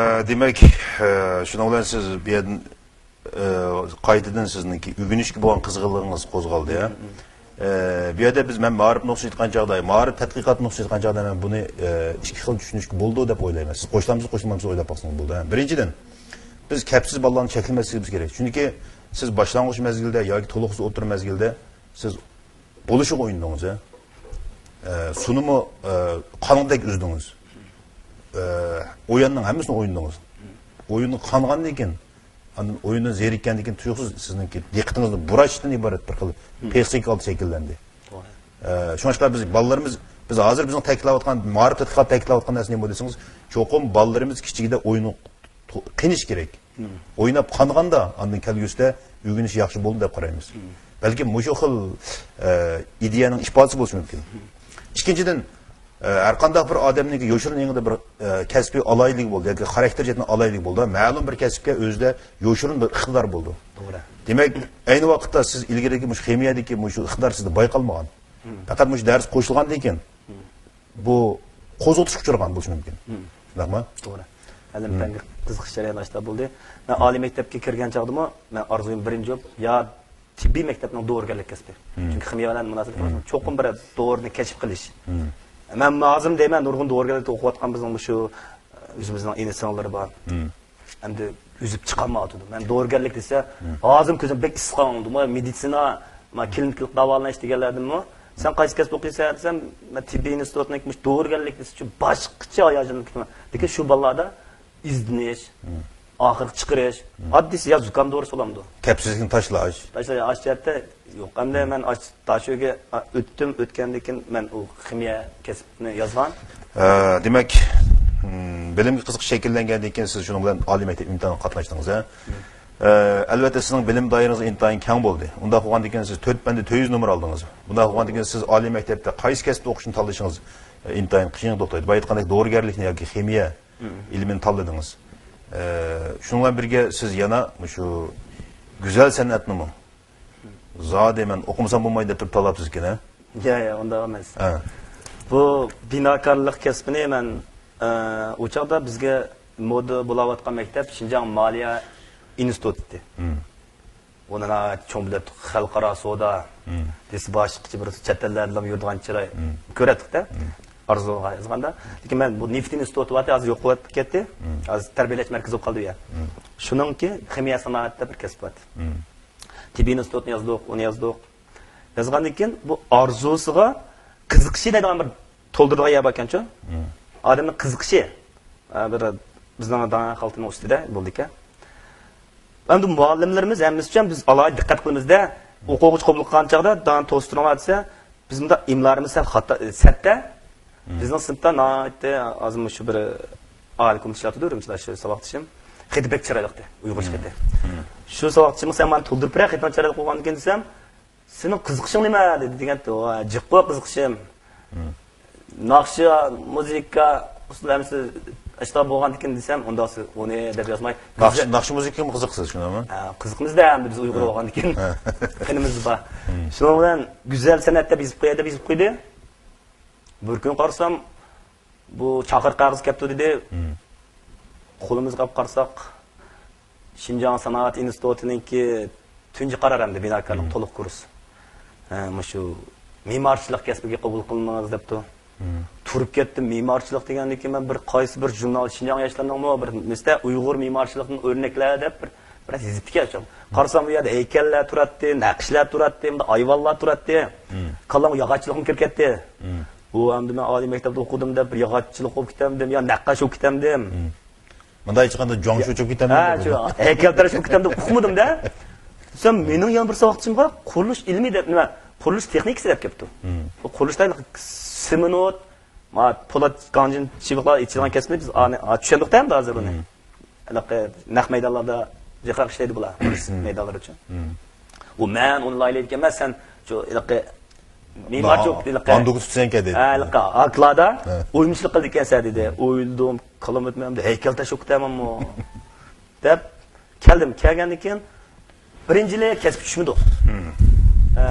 دېمەك، ھە، شۇنىڭ بىلەن سىز بۇ يەردىن، ھە، قايتىدىن سىزنىڭكى ئۆگىنىشكە بولغان قىزغىنلىقىڭىز قوزغالدى، ھە؟ ھە، بۇ يەردە بىز، مەن مائارىپ نۇقتىسى ئېيتقان چاغدا، مائارىپ تەتقىقات نۇقتىسى ئېيتقان چاغدا مەن بۇنى، ھە، ئىككى خىل چۈشىنىشكە بولىدۇ دەپ ئويلايمەن. سىز قوشۇلامسىز، قوشۇلمامسىز ئويلاپ باقسىڭىز بولىدۇ، ھە؟ بىرىنچىدىن، بىز كەپسىز بالىلارنى چەكلىمەسلىكىمىز كېرەك. چۈنكى سىز باشلانغۇچ مەزگىلدە ياكى تولۇقسىز ئوتتۇرا مەزگىلدە سىز بولۇشىغا ئوينىدىڭىز، ھە؟ ئە، سۇنىمۇ، ئە، قانغۇدەك ئۈزدىڭىز. ئە، ئويۇننىڭ ھەممىسىنى ئوينىدىڭىز. ئويۇن قانغاندىن كېيىن، ئاندىن ئويۇندىن زېرىككەندىن كېيىن تۇيۇقسىز سىزنىڭكى دىققىتىڭىزنى بۇراشتىن ئىبارەت بىر خىل پسىخىكا ھالىتى شەكىللەندى. ئە، شۇڭلاشقا بىز بالىلىرىمىز، بىز ھازىر بىزنىڭ تەكىتلەۋاتقان، مائارىپ تەتقىقاتى تەكىتلەۋاتقان نەرسە نېمە دېسىڭىز، چوقۇم بالىلىرىمىز كىچىكىدە ئويۇن تو-، قېنىش كېرەك. ئويناپ قانغاندا، ئاندىن كەلگۈسىدە ئۆگىنىشى ياخشى بولىدۇ دەپ قارايمىز. بەلكىم مۇشۇ خىل، ئە، ئىدىيەنىڭ ئىپادىسى بولۇشى مۇمكىن. ئىككىنچىدىن، ئە، ھەر قانداق بىر ئادەمنىڭكى يوشۇرۇن ئېڭىدا بىر، ئە، كەسپىي ئالاھىدىلىكى بولىدۇ ياكى خاراكتېر جەھەتتىن ئالاھىدىلىكى بولىدۇ. مەلۇم بىر كەسىپكە ئۆزىدە يوشۇرۇن بىر ئىقتىدار بولىدۇ. توغرا. دېمەك، ئەينى ۋاقىتتا سىز ئىلگىرىكى مۇشۇ خىمىيەدىكى مۇشۇ ئىقتىدار سىزدە بايقالمىغان. پەقەت مۇشۇ دەرس قوشۇلغاندىن كېيىن بۇ قوزغىتىشقا ئۇچرىغان بولۇشى مۇمكىن. شۇنداقمۇ؟ توغرا. ئەلەم پەنگە قىزىقىش جەريانى ئاشتا بولدى. مەن ئالىي مەكتەپكە كىرگەن چاغدىمۇ مەن ئارزۇيۇم بىرىنچى بولۇپ يا تېببىي مەكتەپنىڭ دورىگەرلىك كەسپى. چۈنكى خىمىيە بىلەن مۇناسىۋەت قىلغان چوقۇم بىر دورىنى كەشىپ قىلىش. مەن ھازىرمۇ دەيمەن، نۇرغۇن دورىگەرلىكتە ئوقۇۋاتقان بىزنىڭ مۇشۇ ئۆزىمىزنىڭ ئىنى سىڭىللىرى بار. ئەمدى ئۈزۈپ چىقالمايۋاتىدۇ. مەن دورىگەرلىك دېسە، ھازىرمۇ كۆزۈم بەك ئىسسىق قالدىمۇ، مېدىتسىنا، ما كلىنىكىلىق داۋالىنىش دېگەنلەردىنمۇ، سەن قايسى كەسىپ ئوقۇيسەن دېسەم، مەن تېببىي ئىنستىتۇتنىڭ، مۇشۇ دورىگەرلىك دېسە، شۇ باشقىچە ھاياجانلىنىپ كېتىمەن. لېكىن شۇ بالىلاردا ئىزدىنىش، ئاخىرقى چىقىرىش، ئاددىيسى يا زۇكام دورىسى بولامدۇ؟ كەپسىزلىكنى تاشلاش. تاشلاش، ئاش جەھەتتە يوق. ئەمدى مەن ئاش تاشۆگە، ئا، ئۆتتۈم، ئۆتكەندىن كېيىن مەن ئۇ خىمىيە كەسپىنى يازغان. ئە، دېمەك، م، بىلىمگە قىزىقىش شەكىللەنگەندىن كېيىن سىز شۇنىڭ بىلەن ئالىي مەكتەپ ئىمتىھانىغا قاتناشتىڭىز، ھە؟ ئە، ئەلۋەتتە، سىزنىڭ بىلىم دائىرىڭىز ئىنتايىن كەڭ بولدى. ئۇنداق بولغاندىن كېيىن سىز تۆت پەندە تۆت يۈز نومۇر ئالدىڭىز. بۇنداق بولغاندىن كېيىن سىز ئالىي مەكتەپتە قايسى كەسىپتە ئوقۇشنى تاللىشىڭىز، ئە، ئىنتايىن قىيىنغا توختايدۇ. بايا ئېيتقاندەك، دورىگەرلىكنى ياكى خىمىيە ئىلمىنى تاللىدىڭىز. ئە، شۇنىڭ بىلەن بىرگە سىز يەنە مۇشۇ گۈزەل سەنئەتنىمۇ زادى مەن ئوقۇمىسام بولمايدۇ دەپ تۇرۇپ تاللاپسىز ئىكەن، ھە؟ يا، يا، ئۇنداق ئەمەس. ھە. بۇ بىناكارلىق كەسپىنى مەن، ئە، ئۇ چاغدا بىزگە مودا بولاۋاتقان مەكتەپ شىنجاڭ مالىيە ئىنستىتۇتى. ئۇنى ناھايىتى چوڭ بىلەپ، خەلقئارا سودا دېسە باشقىچە بىر چەت ئەللەردىلا يۈرىدىغان چىراي كۆرەتتۇق-دە. ئارزۇغا يازغاندا. لېكىن مەن بۇ نېفىت ئىنستىتۇتى بارتى، ھازىر يوق بولۇپ كەتتى. ھازىر تەربىيەلەش مەركىزى بولۇپ قالدى بۇ يەر. شۇنىڭكى خىمىيە سانائەتتە بىر كەسىپ بارتى. تېببىي ئىنستىتۇتنى يازدۇق، ئۇنى يازدۇق. يازغاندىن كېيىن بۇ ئارزۇسىغا قىزىقىشى دەيدىغان بىر تولدۇرىدىغان يەر باركەنچۇ؟ ئادەمنىڭ قىزىقىشى. ھە، بىر بىزنىڭ داڭ خەلقىنىڭ ئۈستىدە بولىدىكەن. ئەمدى مۇئەللىملىرىمىز ھەممىسىچۇ بىز ئالاھىدە دىققەت قىلىمىز-دە، ئوقۇغۇچى قوبۇل قىلغان چاغدا داڭ توستۇرۇڭلار دېسە، بىز مۇنداق ئىملالىرىمىز سەل خاتا، سەتتە. بىزنىڭ سىنىپتا ناھايىتى ھازىر مۇشۇ بىر ئالىي كومىتېتتا ئىشلەپتۇ، ئۈرۈمچىدە شۇ ساۋاقدىشىم. خېتى بەك چىرايلىقتى، ئۇيغۇرچە خېتى. شۇ ساۋاقدىشىمغا سەن مانا تولدۇرۇپ بېرە، خېتىڭ چىرايلىق بولغاندىكىن دېسەم، سېنىڭ قىزىقىشىڭ نېمە؟ دېدى دېگەنتى. ۋا، جىققۇ قىزىقىشىم. ناخشا، مۇزىكا، ئۇسسۇل ھەممىسى ئاشتا بولغاندىكىن دېسەم، ئۇنداق ئۇنى دەپ يازماي. ناخشا، ناخشا مۇزىكىغىمۇ قىزىقسىز، شۇنداقمۇ؟ ھە، قىزىقىمىز-دە، ئەمدى بىز ئۇيغۇر بولغاندىكىن. قېنىمىزدا بار. شۇنىڭ بىلەن گۈزەل سەنئەت دەپ يېزىپ قوياي دەپ يېزىپ قويدى. بىر كۈنى قارىسام، بۇ چاقىرىق قەغىزى كەپتۇ دېدى. قولىمىزغا ئېلىپ قارىساق، شىنجاڭ سانائەت ئىنستىتۇتىنىڭكى تۇنجى قارار ئەمدى بىناكارلىق تولۇق كۇرس. ھە، مۇشۇ مېمارچىلىق كەسپىگە قوبۇل قىلىنىڭىز دەپتۇ. تۇرۇپ كەتتىم، مېمارچىلىق دېگەندىن كېيىن مەن بىر قايسى بىر ژۇرنال شىنجاڭ ياشلىرىنىڭمۇ بىر نېمىسىدە ئۇيغۇر مېمارچىلىقىدىن ئۆرنەكلەر دەپ بىر، بىر يېزىپتىكەن. قارىسام، ئۇ يەردە ھەيكەللەر تۇراتتى، نەقىشلەر تۇراتتى، مۇنداق ئايۋانلار تۇراتتى. كاللامغا ياغاچچىلىقمۇ كىرىپ كەتتى. ئۇ ئەمدى مەن ئالىي مەكتەپتە ئوقۇدۇم دەپ بىر ياغاچچىلىق بولۇپ كېتەمدىم يا نەققاش بولۇپ كېتەمدىم. مۇنداق ئېيتقاندا جۇاڭشۇچۇ كېتەمدۇ؟ ھە، شۇ ھەيكەلتىرەش بولۇپ كېتەمدۇ ئۇقمىدىم-دە. دېسەم، مېنىڭ يەنە بىر ساۋاقدىشىمغا قۇرۇلۇش ئىلمى دەپ، نېمە، قۇرۇلۇش تېخنىكىسى دەپ كەپتۇ. بۇ قۇرۇلۇشتا سېمونت، ما، پولات، گاڭجىن، چىۋىقلار ئېچىلغان كەسىپنى بىز ئانى، ئا، چۈشەندۇق-دە ئەمدى ھازىر ئۇنى. ھېلىقى نەق مەيدانلاردا جىقراق ئىشلەيدۇ بۇلار، قۇرۇلۇش مەيدانلىرى ئۈچۈن. ئۇ مەن ئۇنى لايىھەلەيدىكەنمەن، سەن شۇ ھېلىقى مېمارچىلىق، ھېلىقى باندۇكى تۇتىسەنكەن دېدى. ھە، ھېلىقى ئاكلاردا ئويمىچىلىق قىلىدىكەنسەن دېدى. ئويلىدىم، كاللام ئۆتمەي، ھەيكەلتىرەش بولۇپ كېتەمەنمۇ دەپ كەلدىم. كەلگەندىن كېيىن بىرىنچى يىلى كەسىپكە چۈشمىدۇق. ئە،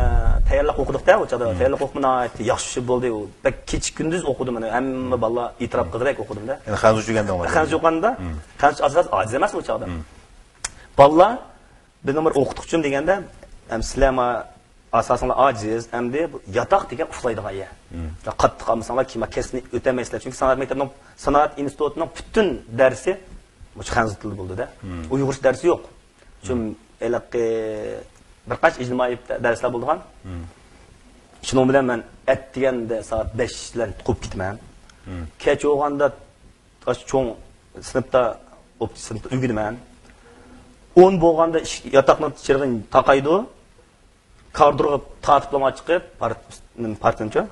تەييارلىق ئوقۇدۇق-دە، ئۇ چاغدا. تەييارلىق ئوقۇپ ناھايىتى ياخشى بولدى. ئۇ بەك كېچە-كۈندۈز ئوقۇدۇم مانا، ھەممە بالىلار ئېتىراپ قىلغۇدەك ئوقۇدۇم-دە. يەنى خەنزۇچە ئۆگەندىڭلار؟ خەنزۇچە ئوقۇغاندا، خەنزۇچە ئاز، ئاز ئەمەسمۇ ئۇ چاغدا. بالىلار، مېنىڭ بىر ئوقۇتقۇچىم دېگەندە، ئەمدى سىلەر ما-، ئاساسىڭلار ئاجىز، ئەمدى بۇ ياتاق دېگەن ئۇخلايدىغان يەر. قاتتىق ئالمىساڭلار كېيىن كەسىپنى ئۆتەلمەيسىلەر. چۈنكى سانائەت مەكتەپنىڭ، سانائەت ئىنستىتۇتىنىڭ پۈتۈن دەرسى مۇشۇ خەنزۇ تىلىدا بولىدۇ-دە. ئۇيغۇرچە دەرسى يوق. شۇ ھېلىقى بىر قانچە ئىجتىمائىي دەرسلەر بولىدىغان. شۇنىڭ بىلەن مەن ئەتىگەندە سائەت بەش بىلەن قوپۇپ كېتىمەن. كەچ بولغاندا ئاشۇ چوڭ سىنىپتا، ئوپچە سىنىپتا ئۆگىنىمەن. ئون بولغاندا ئىش-، ياتاقنىڭ چىرىغى تاقايدۇ. كارىدورغا تارتىپلىما چىقىپ، پارت-، نېمە، پارتىنچۇ؟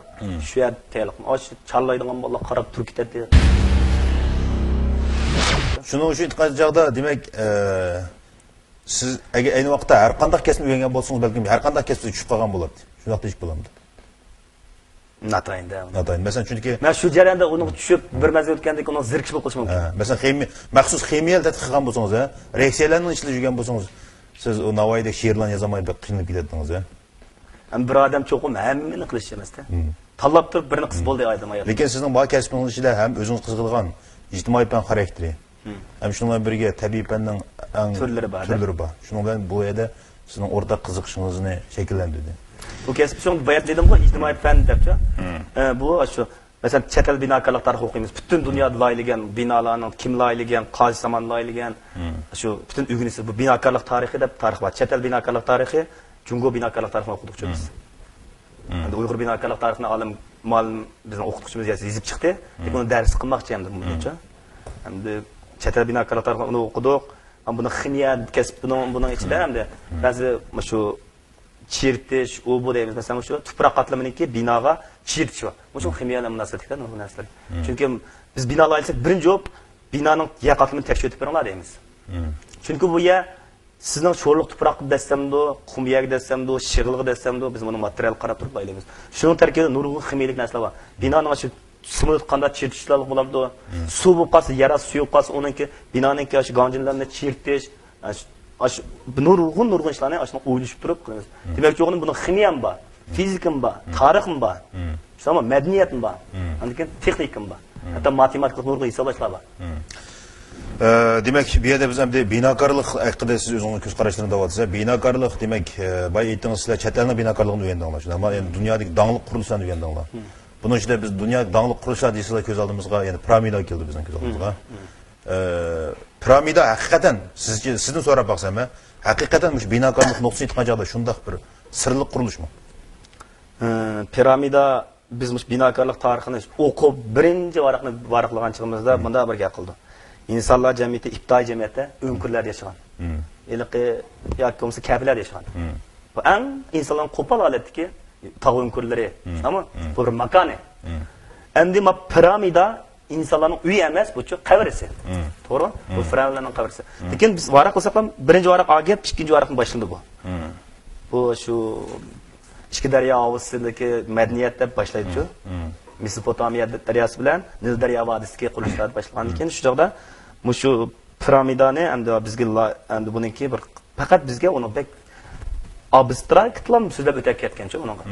شۇ يەردە تەييارلىق. ئاشۇ چارلايدىغان بالىلار قاراپ تۇرۇپ كېتەتتى. شۇنىڭ ئۈچۈن ئېيتقان چاغدا، دېمەك، ئە، سىز ئەگەر ئەينى ۋاقىتتا ھەر قانداق كەسىپنى ئۆگەنگەن بولسىڭىز، بەلكىم ھەر قانداق كەسىپتە چۈشۈپ قالغان بولاتتى. شۇنداق دېيىشكە بولامدۇ؟ ناتايىن-دە. ناتايىن. مەسىلەن، چۈنكى مەن شۇ جەرياندا ئۇنىڭغا چۈشۈپ، بىر مەزگىل ئۆتكەندىن كېيىن ئۇنىڭ زېرىكىش بولۇپ قېلىشى مۇمكىن. ھە، مەسىلەن، خىمىيە، مەخسۇس خىمىيەلىك تەتقىق قىلغان بولسىڭىز، ھە، رېئاكسىيەلەرنىڭ ئىچىدە يۈرگەن بولسىڭىز، سىز ئۇ ناۋايىدەك شېئىرلارنى يازالماي بەك قىينىلىپ كېتەتتىڭىز، ھە. ئەمما بىر ئادەم چوقۇم ھەممىنى قىلىشى ئەمەستە. تاللاپ تۇرۇپ بىرنى قىلسا بولدى ئادەم ھاياتتا. لېكىن سىزنىڭ بار كەسپىڭىز ئىچىدە ھەم ئۆزىڭىز قىزىقىدىغان ئىجتىمائىي پەن خاراكتېرى، ھەم شۇنىڭ بىلەن بىرگە تەبىئىي پەننىڭ ئەڭ تۈرلىرى بار-دە. تۈرلىرى بار. شۇنىڭ بىلەن بۇ يەردە سىزنىڭ ئورتاق قىزىقىشىڭىزنى شەكىللەندۈردى. بۇ كەسىپ شۇڭا بايا دېدىمغۇ، ئىجتىمائىي پەن دەپچۇ. ئە، بۇ شۇ مەسىلەن، چەت ئەل بىناكارلىق تارىخى ئوقۇيمىز. پۈتۈن دۇنيادا لايىھىلىگەن بىنالارنىڭ كىم لايىھىلىگەن، قاجى سامان لايىھىلىگەن، شۇ پۈتۈن ئۆگىنىشى، بۇ بىناكارلىق تارىخى دەپ تارىخ بار. چەت ئەل بىناكارلىق تارىخى، جۇڭگو بىناكارلىق تارىخىنى ئوقۇدۇق بىز. ئەمدى ئۇيغۇر بىناكارلىق تارىخىنى ئالىم، مۇئەللىم، بىزنىڭ ئوقۇتقۇچىمىز ياز-، يېزىپ چىقتى. لېكىن ئۇنى دەرس قىلماقچى ئەمدى بۇنچە. ئەمدى چەت ئەل بىناكارلىق تارىخىنى ئۇنى ئوقۇدۇق. ئەمدى بۇنىڭ خىمىيە كەسپىنىڭ بۇنىڭ ئىچىدە ئەمدى بەزى مۇشۇ چىرىتىش، ئۇ بۇ دەيمىز. مەسىلەن، مۇشۇ تۇپراق قاتلىمىنىڭكى بىناغا چىرىتىش بار. مۇشۇ خىمىيە بىلەن مۇناسىۋەتلىك نۇرغۇن نەرسىلەر. چۈنكى بىز بىنا ئالايلىساق، بىرىنچى بولۇپ بىنانىڭ يەر قاتلىمىنى تەكشۈرتۈپ بېرىڭلار دەيمىز. چۈنكى بۇ يەر سىزنىڭ شورلۇق تۇپراققا دەسسەمدۇ، قۇم يەرگە دەسسەمدۇ، شېغىلغا دەسسەمدۇ، بىز بۇنى ماتېرىيال قاراپ تۇرۇپ ئايلايمىز. شۇنىڭ تەركىبىدە نۇرغۇن خىمىيەلىك نەرسىلەر بار. بىنانىڭ ئاشۇ سىمىلىپ قانداق چىرىتىشلار بولامدۇ؟ سۇ بولۇپ قالسا، يەر ئاستى سۇ بولۇپ قالسا، ئۇنىڭكى بىنانىڭكى ئاشۇ گاڭجىنلىرىنى چىرىتىش، ئاشۇ، ئاشۇ نۇرغۇن، نۇرغۇن ئىشلارنى ئاشۇنى ئويلىشىپ تۇرۇپ قىلىمىز. دېمەكچى بولغىنىم، بۇنىڭ خىمىيەم بار، فىزىكىم بار، تارىخىم بار، شۇنداقمۇ مەدەنىيەتمۇ بار، ئاندىن كېيىن تېخنىكىم بار، ھەتتا ماتېماتىكىلىق نۇرغۇن ھېسابلاشلار بار. ئە، دېمەك، بۇ يەردە بىز ئەمدى بىناكارلىق ھەققىدە سىز ئۆزىڭىزنىڭ كۆز قاراشلىرىنى دەۋاتىسىز. بىناكارلىق، دېمەك، ئە، بايا ئېيتتىڭىز سىلەر چەت ئەلنىڭ بىناكارلىقىنى ئۆگەندىڭلار، شۇنداقمۇ؟ يەنى دۇنيادىكى داڭلىق قۇرۇلۇشلارنى ئۆگەندىڭلار. بۇنىڭ ئىچىدە بىز دۇنيا داڭلىق قۇرۇلۇشلار دېسىلا كۆز ئالدىمىزغا، يەنى پىرامىدا كېلىدۇ بىزنىڭ كۆز ئالدىمىزغا. ئە، پىرامىدا ھەقىقەتەن، سىزچە، سىزدىن سوراپ باقسام، ھە؟ ھەقىقەتەن مۇشۇ بىناكارلىق نۇقتىسىدىن ئېيتقان چاغدا شۇنداق بىر سىرلىق قۇرۇلۇشمۇ؟ ئە، پىرامىدا، بىز مۇشۇ بىناكارلىق تارىخىنى ئوقۇپ، بىرىنچى ۋاراقنى ۋاراقلىغان چېغىمىزدا مۇنداق بىر گەپ قىلدى. ئىنسانلار جەمئىيىتى ئىپتىدائىي جەمئىيەتتە ئۆڭكۈرلەردە ياشىغان. ھېلىقى ياكى بولمىسا كەپىلەردە ياشىغان. بۇ ئەڭ ئىنسانلارنىڭ قوپال ھالەتتىكى تاغ ئۆڭكۈرلىرى. شۇنداقمۇ؟ بۇ بىر ماكانى. ئەمدى ما پىرامىدا ئىنسانلارنىڭ ئۆيى ئەمەس، بۇچۇ قەبرىسى. توغرىمۇ؟ بۇ فىرئەۋنلەرنىڭ قەبرىسى. لېكىن بىز ۋاراق قىلساقلا، بىرىنچى ۋاراق ئا گەپ، ئىككىنچى ۋاراقتىن باشلىنىدۇ بۇ. بۇ شۇ ئىككى دەريا ھاۋزىسىدىكى مەدەنىيەت دەپ باشلايدۇچۇ. مېسوپوتامىيە دەرياسى بىلەن نىل دەريا ۋادىسىدىكى قۇرۇلۇشلاردا باشلىغاندىن كېيىن، شۇ چاغدا مۇشۇ پىرامىدانى ئەمدى بىزگە لا-، ئەمدى بۇنىڭكى بىر، پەقەت بىزگە ئۇنىڭ بەك ئابستراكتلا سۆزلەپ ئۆتۈپ كەتكەنچۇ ئۇنىڭغا.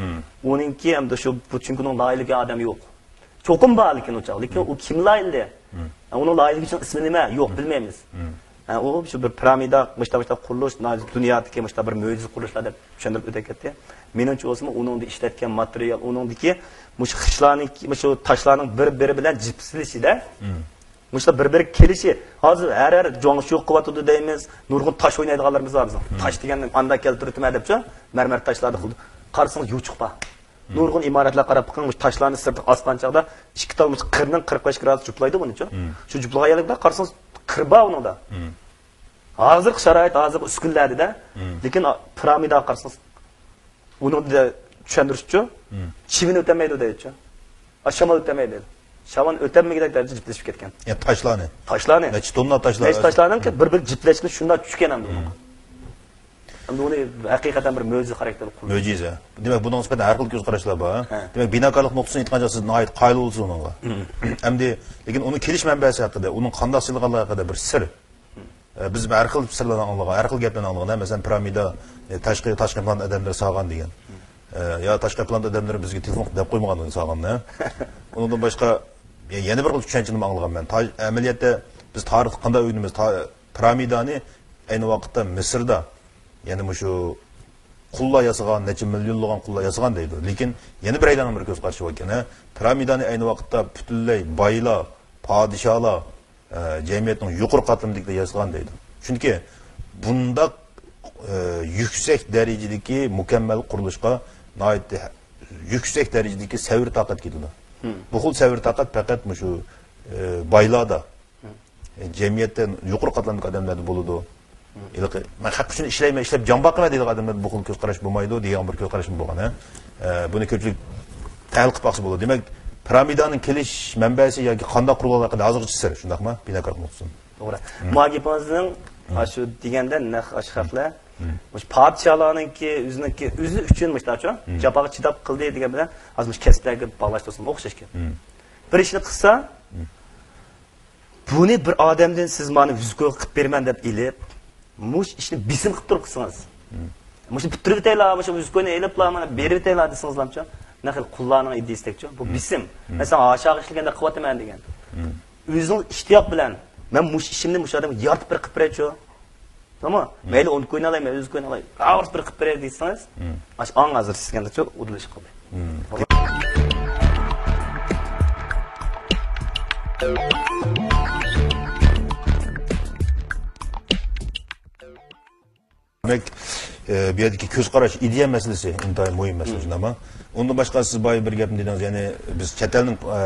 ئۇنىڭكى ئەمدى شۇ، بۇ چۈنكى ئۇنىڭ لايىھىلىگەن ئادەم يوق. چوقۇم بار، لېكىن ئۇ چاغ. لېكىن ئۇ كىم لايىھىلىدى؟ ئۇنىڭ لايىھىلىگۈچىنىڭ ئىسمى نېمە؟ يوق، بىلمەيمىز. ھە، ئۇ شۇ بىر پىرامىدا، مۇشتا، مۇشتا قۇرۇلۇش، دۇنيادىكى مۇشتا بىر مۆجىزە قۇرۇلۇشلار دەپ چۈشەندۈرۈپ ئۆتۈپ كەتتى. مېنىڭچە بولسىمۇ، ئۇنىڭدا ئىشلەتكەن ماتېرىيال، ئۇنىڭدىكى مۇشۇ خىشلارنىڭكى، مۇشۇ تاشلارنىڭ بىر-بىرى بىلەن جىپسىلىشىدە، مۇشۇلار بىر-بىرىگە كېلىشى، ھازىر ھەر، ھەر جۇاڭشيۇ قىلىۋاتىدۇ دەيمىز، نۇرغۇن تاش ئوينايدىغانلىرىمىز بار بىزنىڭ. تاش دېگەننى ئاندا كەلتۈرۈۋېتىمەن دەپچۇ، مەرمەر تاشلاردا قىلىدۇ. قارىسىڭىز، يوچۇق بار. نۇرغۇن ئىمارەتلەر قاراپ بېقىڭ، مۇشۇ تاشلارنى سىرتىغا ئاسقان چاغدا ئىككى تال مۇشۇ قىرنىڭ قىرىق بەش گرادۇس جۇپلايدۇ بۇنىچۇ. شۇ جۇپلىغان يەرلىكلەر قارىسىڭىز، قىر بار ئۇنىڭدا. ھازىرقى شارائىت، ھازىرقى ئۈسكۈنىلەردە، لېكىن پىرامىداغا قارىسىڭىز، ئۇنىڭدا چۈشەندۈرۈشچۇ، چىۋىن ئۆتەلمەيدۇ دەيدىچۇ. ئا، شامال ئۆتەلمەيدۇ دەيدۇ. شامال ئۆتەلمىگۈدەك دەرىجىدە جىپلىشىپ كەتكەن. يا، تاشلارنى. تاشلارنى. نەچچە توننا تاشلار. نەچچە تاشلارنىڭكى بىر-بىرىگە جىپلەشكىنى شۇنداق چۈشكەن ئەمدى ئۇنىڭغا. ئەمدى ئۇنى ھەقىقەتەن بىر مۆجىزە خاراكتېرلىك قۇرۇلۇش. مۆجىزە. دېمەك، بۇنىڭغا نىسبەتەن ھەر خىل كۆز قاراشلار بار. دېمەك، بىناكارلىق نۇقتىسىدىن ئېيتقان چاغدا سىز ناھايىتى قايىل بولىسىز ئۇنىڭغا. ئەمدى، لېكىن ئۇنىڭ كېلىش مەنبەسى ھەققىدە، ئۇنىڭ قانداق سېلىنغانلىقى ھەققىدە بىر سىر. ئە، بىز ھەر خىل سىرلارنى ئاڭلىغان، ھەر خىل گەپلەرنى ئاڭلىغان. مەسىلەن، پىرامىدا، ئە، تاشقى، تاشقى پلانېتا ئادەملىرى سالغان دېگەن. ئە، يا تاشقى پلانېتا ئادەملىرى بىزگە تېلېفون قىلىپ دەپ قويمىغان سالغاننى. ئۇنىڭدىن باشقا، يە-، يەنە بىر خىل چۈشەنچىنىمۇ ئاڭلىغان مەن. تا-، ئەمەلىيەتتە بىز تارىختا قانداق ئۆگىنىمىز؟ تا-، پىرامىدانى ئەينى ۋاقىتتا مىسىردا، يەنى مۇشۇ قۇللار ياسىغان، نەچچە مىليونلىغان قۇللار ياسىغان دەيدۇ. لېكىن يەنە بىرەيلەننىڭ بىر كۆز قارىشى باركەن، ھە؟ پىرامىدانى ئەينى ۋاقىتتا پۈتۈنلەي بايلار، پادىشاھلار، ئە، جەمئىيەتنىڭ يۇقىرى قاتلىمىدىكىلەر ياسىغان دەيدۇ. چۈنكى بۇنداق، ئە، يۈكسەك دەرىجىدىكى مۇكەممەل قۇرۇلۇشقا ناھايىتى يۈكسەك دەرىجىدىكى سەۋر تاقەت كېتىدۇ. بۇ خىل سەۋر تاقەت پەقەت مۇشۇ، ئە، بايلاردا، ئە، جەمئىيەتتە يۇقىرى قاتلامدىكى ئادەملەردە بولىدۇ. ھېلىقى، «مەن خەق ئۈچۈن ئىشلەيمەن، ئىشلەپ جان باقىمەن» دەيدىغان ئادەملەردە بۇ خىل كۆز قاراش بولمايدۇ دېگەن بىر كۆز قاراشمۇ بولغان، ھە. ئە، بۇنى كۆپچىلىك تەھلىل قىلىپ باقسا بولىدۇ. دېمەك، پىرامىدانىڭ كېلىش مەنبەسى ياكى قانداق قۇرۇلغانلىقى ھازىرغىچە سىر، شۇنداقمۇ؟ بىناكارلىق نۇقتىسىدىن. توغرا. مۇھاجىر ئاپىڭىزنىڭ ئاشۇ دېگەندە نەق ئاشۇ خەقلەر، مۇشۇ پادىشاھلارنىڭكى ئۆزىنىڭكى، ئۆزى ئۈچۈن مۇشۇنداقچۇ، جاپاغا چىداپ قىلدى دېگەن بىلەن، ھازىر مۇشۇ كەسىپلەرگە باغلاشتۇرسام ئوخشاش گەپ. بىر ئىشنى قىلسا، بۇنى بىر ئادەمدىن سىز مانا يۈز كوي قىلىپ بېرىمەن دەپ ئېلىپ، مۇشۇ ئىشنى بېسىم قىلىپ تۇرۇپ قىلسىڭىز. مۇشۇنى پۈتتۈرۈۋېتەيلا، مۇشۇ يۈز كوينى ئېلىپلا مانا بېرىۋېتەيلا دېسىڭىزلامچۇ؟ نەق خىل قۇللارنىڭ ئىدىيىسىدەكچۇ. بۇ بېسىم. مەن ساڭا ھاشاغا ئىشلىگەندەك قىلىۋاتىمەن دېگەن. ئۆزىڭىز ئىشتىياق بىلەن، مەن مۇشۇ ئىشىمنى مۇشۇ ئادەمگە يارىتىپ بېرىپ قىلىپ بېرەيچۇ. توغرىمۇ؟ مەيلى ئون كوينى ئالاي، مەيلى يۈز كوينى ئالاي. ئاغرىتىپ بېرىپ قىلىپ بېرەي دېسىڭىز، ئاشۇ ئاڭ ھازىر سىزگەندەكچۇ ئۇدۇل ئىش قىلدى. ئە، بۇ يەردىكى كۆز قاراش، ئىدىيە مەسىلىسى ئىنتايىن مۇھىم مەسىلە، شۇنداقمۇ؟ ئۇندىن باشقا سىز بايا بىر گەپنى دېدىڭىز، يەنى بىز چەت ئەلنىڭ، ئە،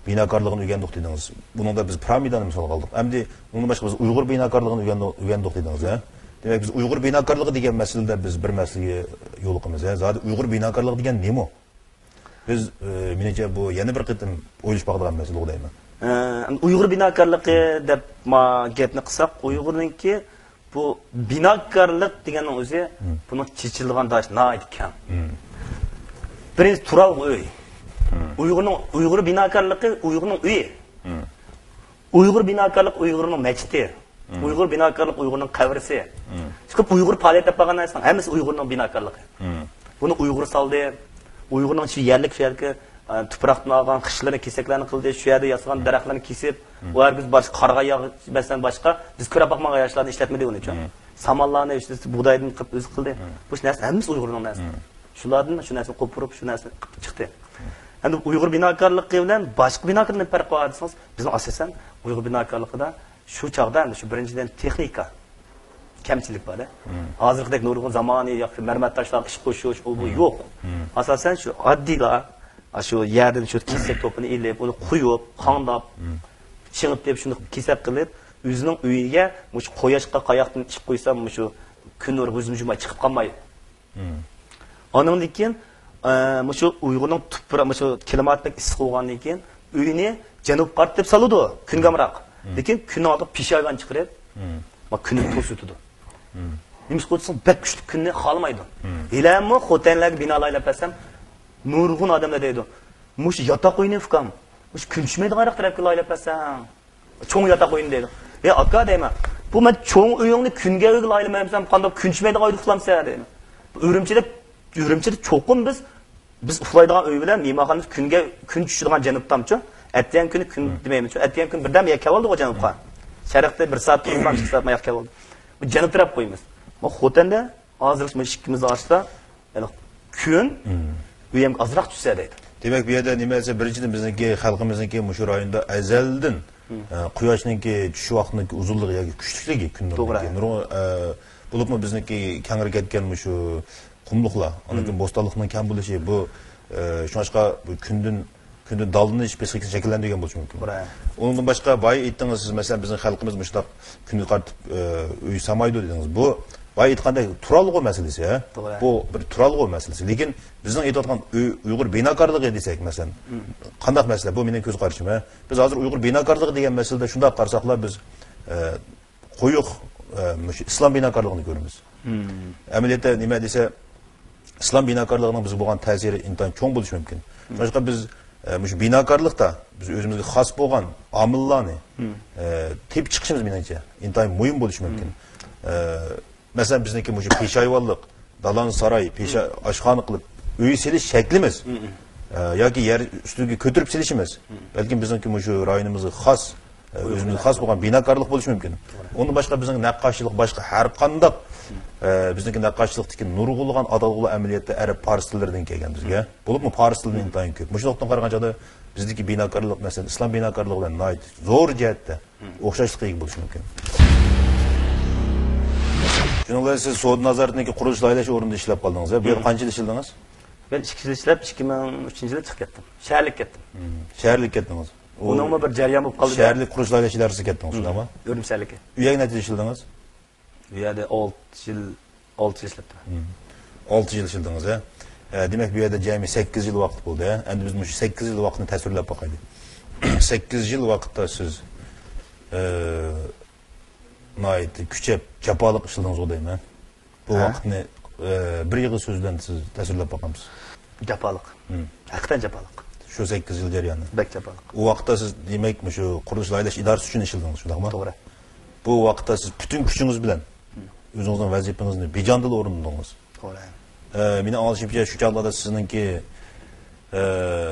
بىناكارلىقىنى ئۆگەندۇق دېدىڭىز. بۇنىڭدا بىز پىرامىدانى مىسالغا ئالدۇق. ئەمدى ئۇندىن باشقا بىز ئۇيغۇر بىناكارلىقىنى ئۆگەندۇق، ئۆگەندۇق دېدىڭىز، ھە؟ دېمەك، بىز ئۇيغۇر بىناكارلىقى دېگەن مەسىلىدە بىز بىر مەسىلىگە يولۇقىمىز، ھە؟ زادى ئۇيغۇر بىناكارلىقى دېگەن نېمە؟ بىز، ئى، مېنىڭچە، بۇ يەنە بىر قېتىم ئويلىشىپ باقىدىغان مەسىلە دەيمەن. ئە، ئۇيغۇر بىناكارلىقى دەپ ما گەپنى قىلساق، ئۇيغۇرنىڭكى بۇ بىناكارلىق دېگەننىڭ ئۆزى، بۇنىڭ چېچىلىدىغان داش ناھايىتى كەڭ. بىرىنچى، تۇرالغۇ ئۆي. ئۇيغۇرنىڭ، ئۇيغۇر بىناكارلىقى ئۇيغۇرنىڭ ئۆيى. ئۇيغۇر بىناكارلىق ئۇيغۇرنىڭ مەسچىتى. ئۇيغۇر بىناكارلىق ئۇيغۇرنىڭ قەبرىسى. چۈنكى ئۇيغۇر پائالىيەت ئېلىپ بارغان نەرسىنىڭ ھەممىسى ئۇيغۇرنىڭ بىناكارلىقى. بۇنى ئۇيغۇر سالدى. ئۇيغۇرنىڭ شۇ يەرلىك، شۇ يەردىكى، ئە، تۇپراقتىن ئالغان خىشلىرىنى، كېسەكلەرنى قىلدى. شۇ يەردە ياسىغان دەرەخلەرنى كېسىپ، ئۇ ھەرگىز باشقا قارىغان ياغ، مەسىلەن، باشقا بىز كۆرۈپ باقمىغان ياشلارنى ئىشلەتمىدى ئۇنى، چۈ. سامانلارنى ئىشلىتىپ، بۇغدايدىن قىلىپ ئۆزى قىلدى. بۇ نەرسە ھەممىسى ئۇيغۇرنىڭ نەرسىسى. شۇلاردىن شۇ نەرسىنى قوپۇرۇپ، شۇ نەرسىنى قىلىپ چىقتى. ئەمدى ئۇيغۇر بىناكارلىقى بىلەن باشقا بىناكارلىقنى پەرقى بار دېسىڭىز، بىزنىڭ ئاساسەن ئۇيغۇر بىناكارلىقىدا شۇ چاغدا ئەمدى شۇ بىرىنچىدىن تېخنىكا كەمچىلىك بار-دە. ھازىرقىدەك نۇرغۇن زامانىي ياكى مەرمەر تاشلارغا ئىش قوشۇش، ئۇ بۇ يوق. ئاساسەن شۇ ئاددىيلا، شۇ يەردىن شۇ كېسەك توپىنى ئېلىپ، ئۇنى قويۇپ، قاڭداپ، چىڭىتىپ، شۇنداق كېسەك قىلىپ، ئۆزىنىڭ ئۆيىگە مۇشۇ قۇياشقا قاياقتىن ئىش قويسام، مۇشۇ كۈن نۇرى ھۇجۇم-ھۇجۇمغا چىقىپ قالماي. ئانىڭدىن كېيىن، ئە، مۇشۇ ئۇيغۇرنىڭ تۇپرا-، مۇشۇ كىلىماتى بەك ئىسسىق بولغاندىن كېيىن، ئۆيىنى جەنۇبقا قارىتىپ سالىدۇ، كۈنگە ئامراق. لېكىن كۈننىڭ ئالدىغا پېشايۋان چىقىرىپ، ما كۈننى توسۇۋېتىدۇ. نېمىشقا دېسەڭ، بەك كۈچلۈك كۈننى خالىمايدۇ. ھېلىمۇ خوتەنلەرگە بىنا ئالايلى دەپ بەرسەم، نۇرغۇن ئادەملەر دەيدۇ، مۇشۇ ياتاق ئۆينى، ئۇكام، مۇشۇ كۈن چۈشمەيدىغانراق تەرەپكە لايىھەلەپ بەرسەڭ. چوڭ ياتاق ئۆينى دەيدۇ. ئەي ئاكا دەيمەن، بۇ مەن چوڭ ئۆيۈڭنى كۈنگە ئۆيگە لايىھەلىمەمسەن، قانداق كۈن چۈشمەيدىغان ئۆيدە ئۇخلامسەن دەيمەن. بۇ ئۈرۈمچىدە، ئۈرۈمچىدە چوقۇم بىز، بىز ئۇخلايدىغان ئۆي بىلەن مېھمانخانىمىز كۈنگە، كۈن چۈشىدىغان جەنۇبتامچۇ. ئەتىگەن كۈنى كۈن دېمەيمىزچۇ. ئەتىگەن كۈنى بىردەم يەككە بولدىغۇ جەنۇبقا. شەرقتە بىر سائەت تۇرسام، ئىككى سائەت يەككە بولدى. بۇ جەنۇب تەرەپ قويىمىز. بۇ خوتەندە ھازىر مۇشۇ ئىككىمىز ئارىسىدا يەنى كۈن ئۆيەمگە ئازراق چۈشسە دەيدۇ. دېمەك، بۇ يەردە نېمە دېسە، بىرىنچىدىن، بىزنىڭكى خەلقىمىزنىڭكى مۇشۇ رايوندا ئەزەلدىن، ئە، قۇياشنىڭكى چۈشۈش ۋاقتىنىڭكى ئۇزۇنلۇقى ياكى كۈچلۈكلۈكى، كۈن نۇرىنىڭكى نۇرغۇن، ئە، بولۇپمۇ بىزنىڭكى كەڭرى كەتكەن مۇشۇ قۇملۇقلار، ئاندىن كېيىن بوستانلىقنىڭ كەم بولۇشى، بۇ، ئە، شۇڭلاشقا بۇ كۈندىن كۈندىن دالدىلىنىش پسىخىكىسىنى شەكىللەندۈرگەن بولۇشى مۇمكىن. ئۇنىڭدىن باشقا، بايا ئېيتتىڭىز سىز، مەسىلەن، بىزنىڭ خەلقىمىز مۇشۇنداق كۈنگە قارىتىپ، ئە، ئۆي سالمايدۇ دېدىڭىز. بۇ، بايا ئېيتقاندەك، تۇرالغۇ مەسىلىسى، ھە؟ بۇ بىر تۇرالغۇ مەسىلىسى. لېكىن بىزنىڭ ئېيتىۋاتقان ئۆي، ئۇيغۇر بىناكارلىقى دېسەك، مەسىلەن، قانداق مەسىلە؟ بۇ مېنىڭ كۆز قارىشىم، ھە؟ بىز ھازىر ئۇيغۇر بىناكارلىقى دېگەن مەسىلىدە شۇنداق قارىساقلا، بىز، ئە، قويۇق، ئە، مۇشۇ ئىسلام بىناكارلىقىنى كۆرىمىز. ئەمەلىيەتتە نېمە دېسە، ئىسلام بىناكارلىقىنىڭ بىزگە بولغان تەسىرى ئىنتايىن چوڭ بولۇشى مۇمكىن. شۇڭلاشقا بىز، ئە، مۇشۇ بىناكارلىقتا بىز ئۆزىمىزگە خاس بولغان ئامىللارنى، ئە، تېپىپ چىقىشىمىز، مېنىڭچە، ئىنتايىن مۇھىم بولۇشى مۇمكىن. ئە، مەسىلەن، بىزنىڭكى مۇشۇ پېشايۋانلىق، دالان ساراي، پېشا-، ئاشخانا قىلىپ، ئۆي سېلىش شەكلىمىز، ئە، ياكى يەر ئۈستىگە كۆتۈرۈپ سېلىشىمىز، بەلكىم بىزنىڭكى مۇشۇ رايونىمىزغا خاس، ئە، ئۆزىمىزگە خاس بولغان بىناكارلىق بولۇشى مۇمكىن. ئۇندىن باشقا بىزنىڭ نەققاشچىلىق، باشقا ھەر قانداق، ئە، بىزنىڭكى نەققاشچىلىقتىكى نۇرغۇنلىغان ئاتالغۇلار ئەمەلىيەتتە ئەرەب، پارس تىللىرىدىن كەلگەن بىزگە. بولۇپمۇ پارس تىلىدىن ئىنتايىن كۆپ. مۇشۇ نۇقتىدىن قارىغان چاغدا بىزدىكى بىناكارلىق، مەسىلەن، ئىسلام بىناكارلىقى بىلەن ناھايىتى زور جەھەتتە ئوخشاشلىققا ئىگە بولۇشى مۇمكىن. شۇنىڭ بىلەن سىز سودا نازارىتىنىڭكى قۇرۇلۇش لايىھەلەش ئورنىدا ئىشلەپ قالدىڭىز، ھە؟ بۇ يەردە قانچە يىل ئىشلىدىڭىز؟ مەن ئىككى يىل ئىشلەپ، ئىككى مىڭ ئۈچىنچى يىلى چىقىپ كەتتىم. شەھەرلىك كەتتىم. شەھەرلىك كەتتىڭىز. ئۇنىڭمۇ بىر جەريان بولۇپ قالدى. شەھەرلىك قۇرۇلۇش لايىھەلەش ئىدارىسىغا كەتتىڭىز، شۇنداقمۇ؟ ئۈرۈمچى شەھەرلىكى. ئۇ يەرگە نەچچە يىل ئىشلىدىڭىز؟ ئۇ يەردە ئالتە يىل، ئالتە يىل ئىشلەپتىمەن. ئالتە يىل ئىشلىدىڭىز، ھە؟ ئە، دېمەك، بۇ يەردە جەمئىي سەككىز يىل ۋاقىت بولدى، ھە؟ ئەمدى بىز مۇشۇ سەككىز يىل ۋاقىتنى تەسۋىرلەپ باقايلى. سەككىز يىل ۋاقىتتا سىز، ئە، ناھايىتى كۈچەپ، جاپالىق ئىشلىدىڭىزغۇ دەيمەن. بۇ ۋاقىتنى، ئە، بىر ئېغىز سۆز بىلەن سىز تەسۋىرلەپ باقامسىز؟ جاپالىق. ھەقىقەتەن جاپالىق. شۇ سەككىز يىل جەريانى. بەك جاپالىق. ئۇ ۋاقىتتا سىز، دېمەك، مۇشۇ قۇرۇلۇش لايىھەلەش ئىدارىسى ئۈچۈن ئىشلىدىڭىز، شۇنداقمۇ؟ توغرا. بۇ ۋاقىتتا سىز پۈتۈن كۈچىڭىز بىلەن ئۆزىڭىزنىڭ ۋەزىپىڭىزنى بىجاندىلا ئورۇندىدىڭىز. توغرا. ئە، مېنىڭ ئاڭلىشىمچە، شۇ چاغلاردا سىزنىڭكى، ئە،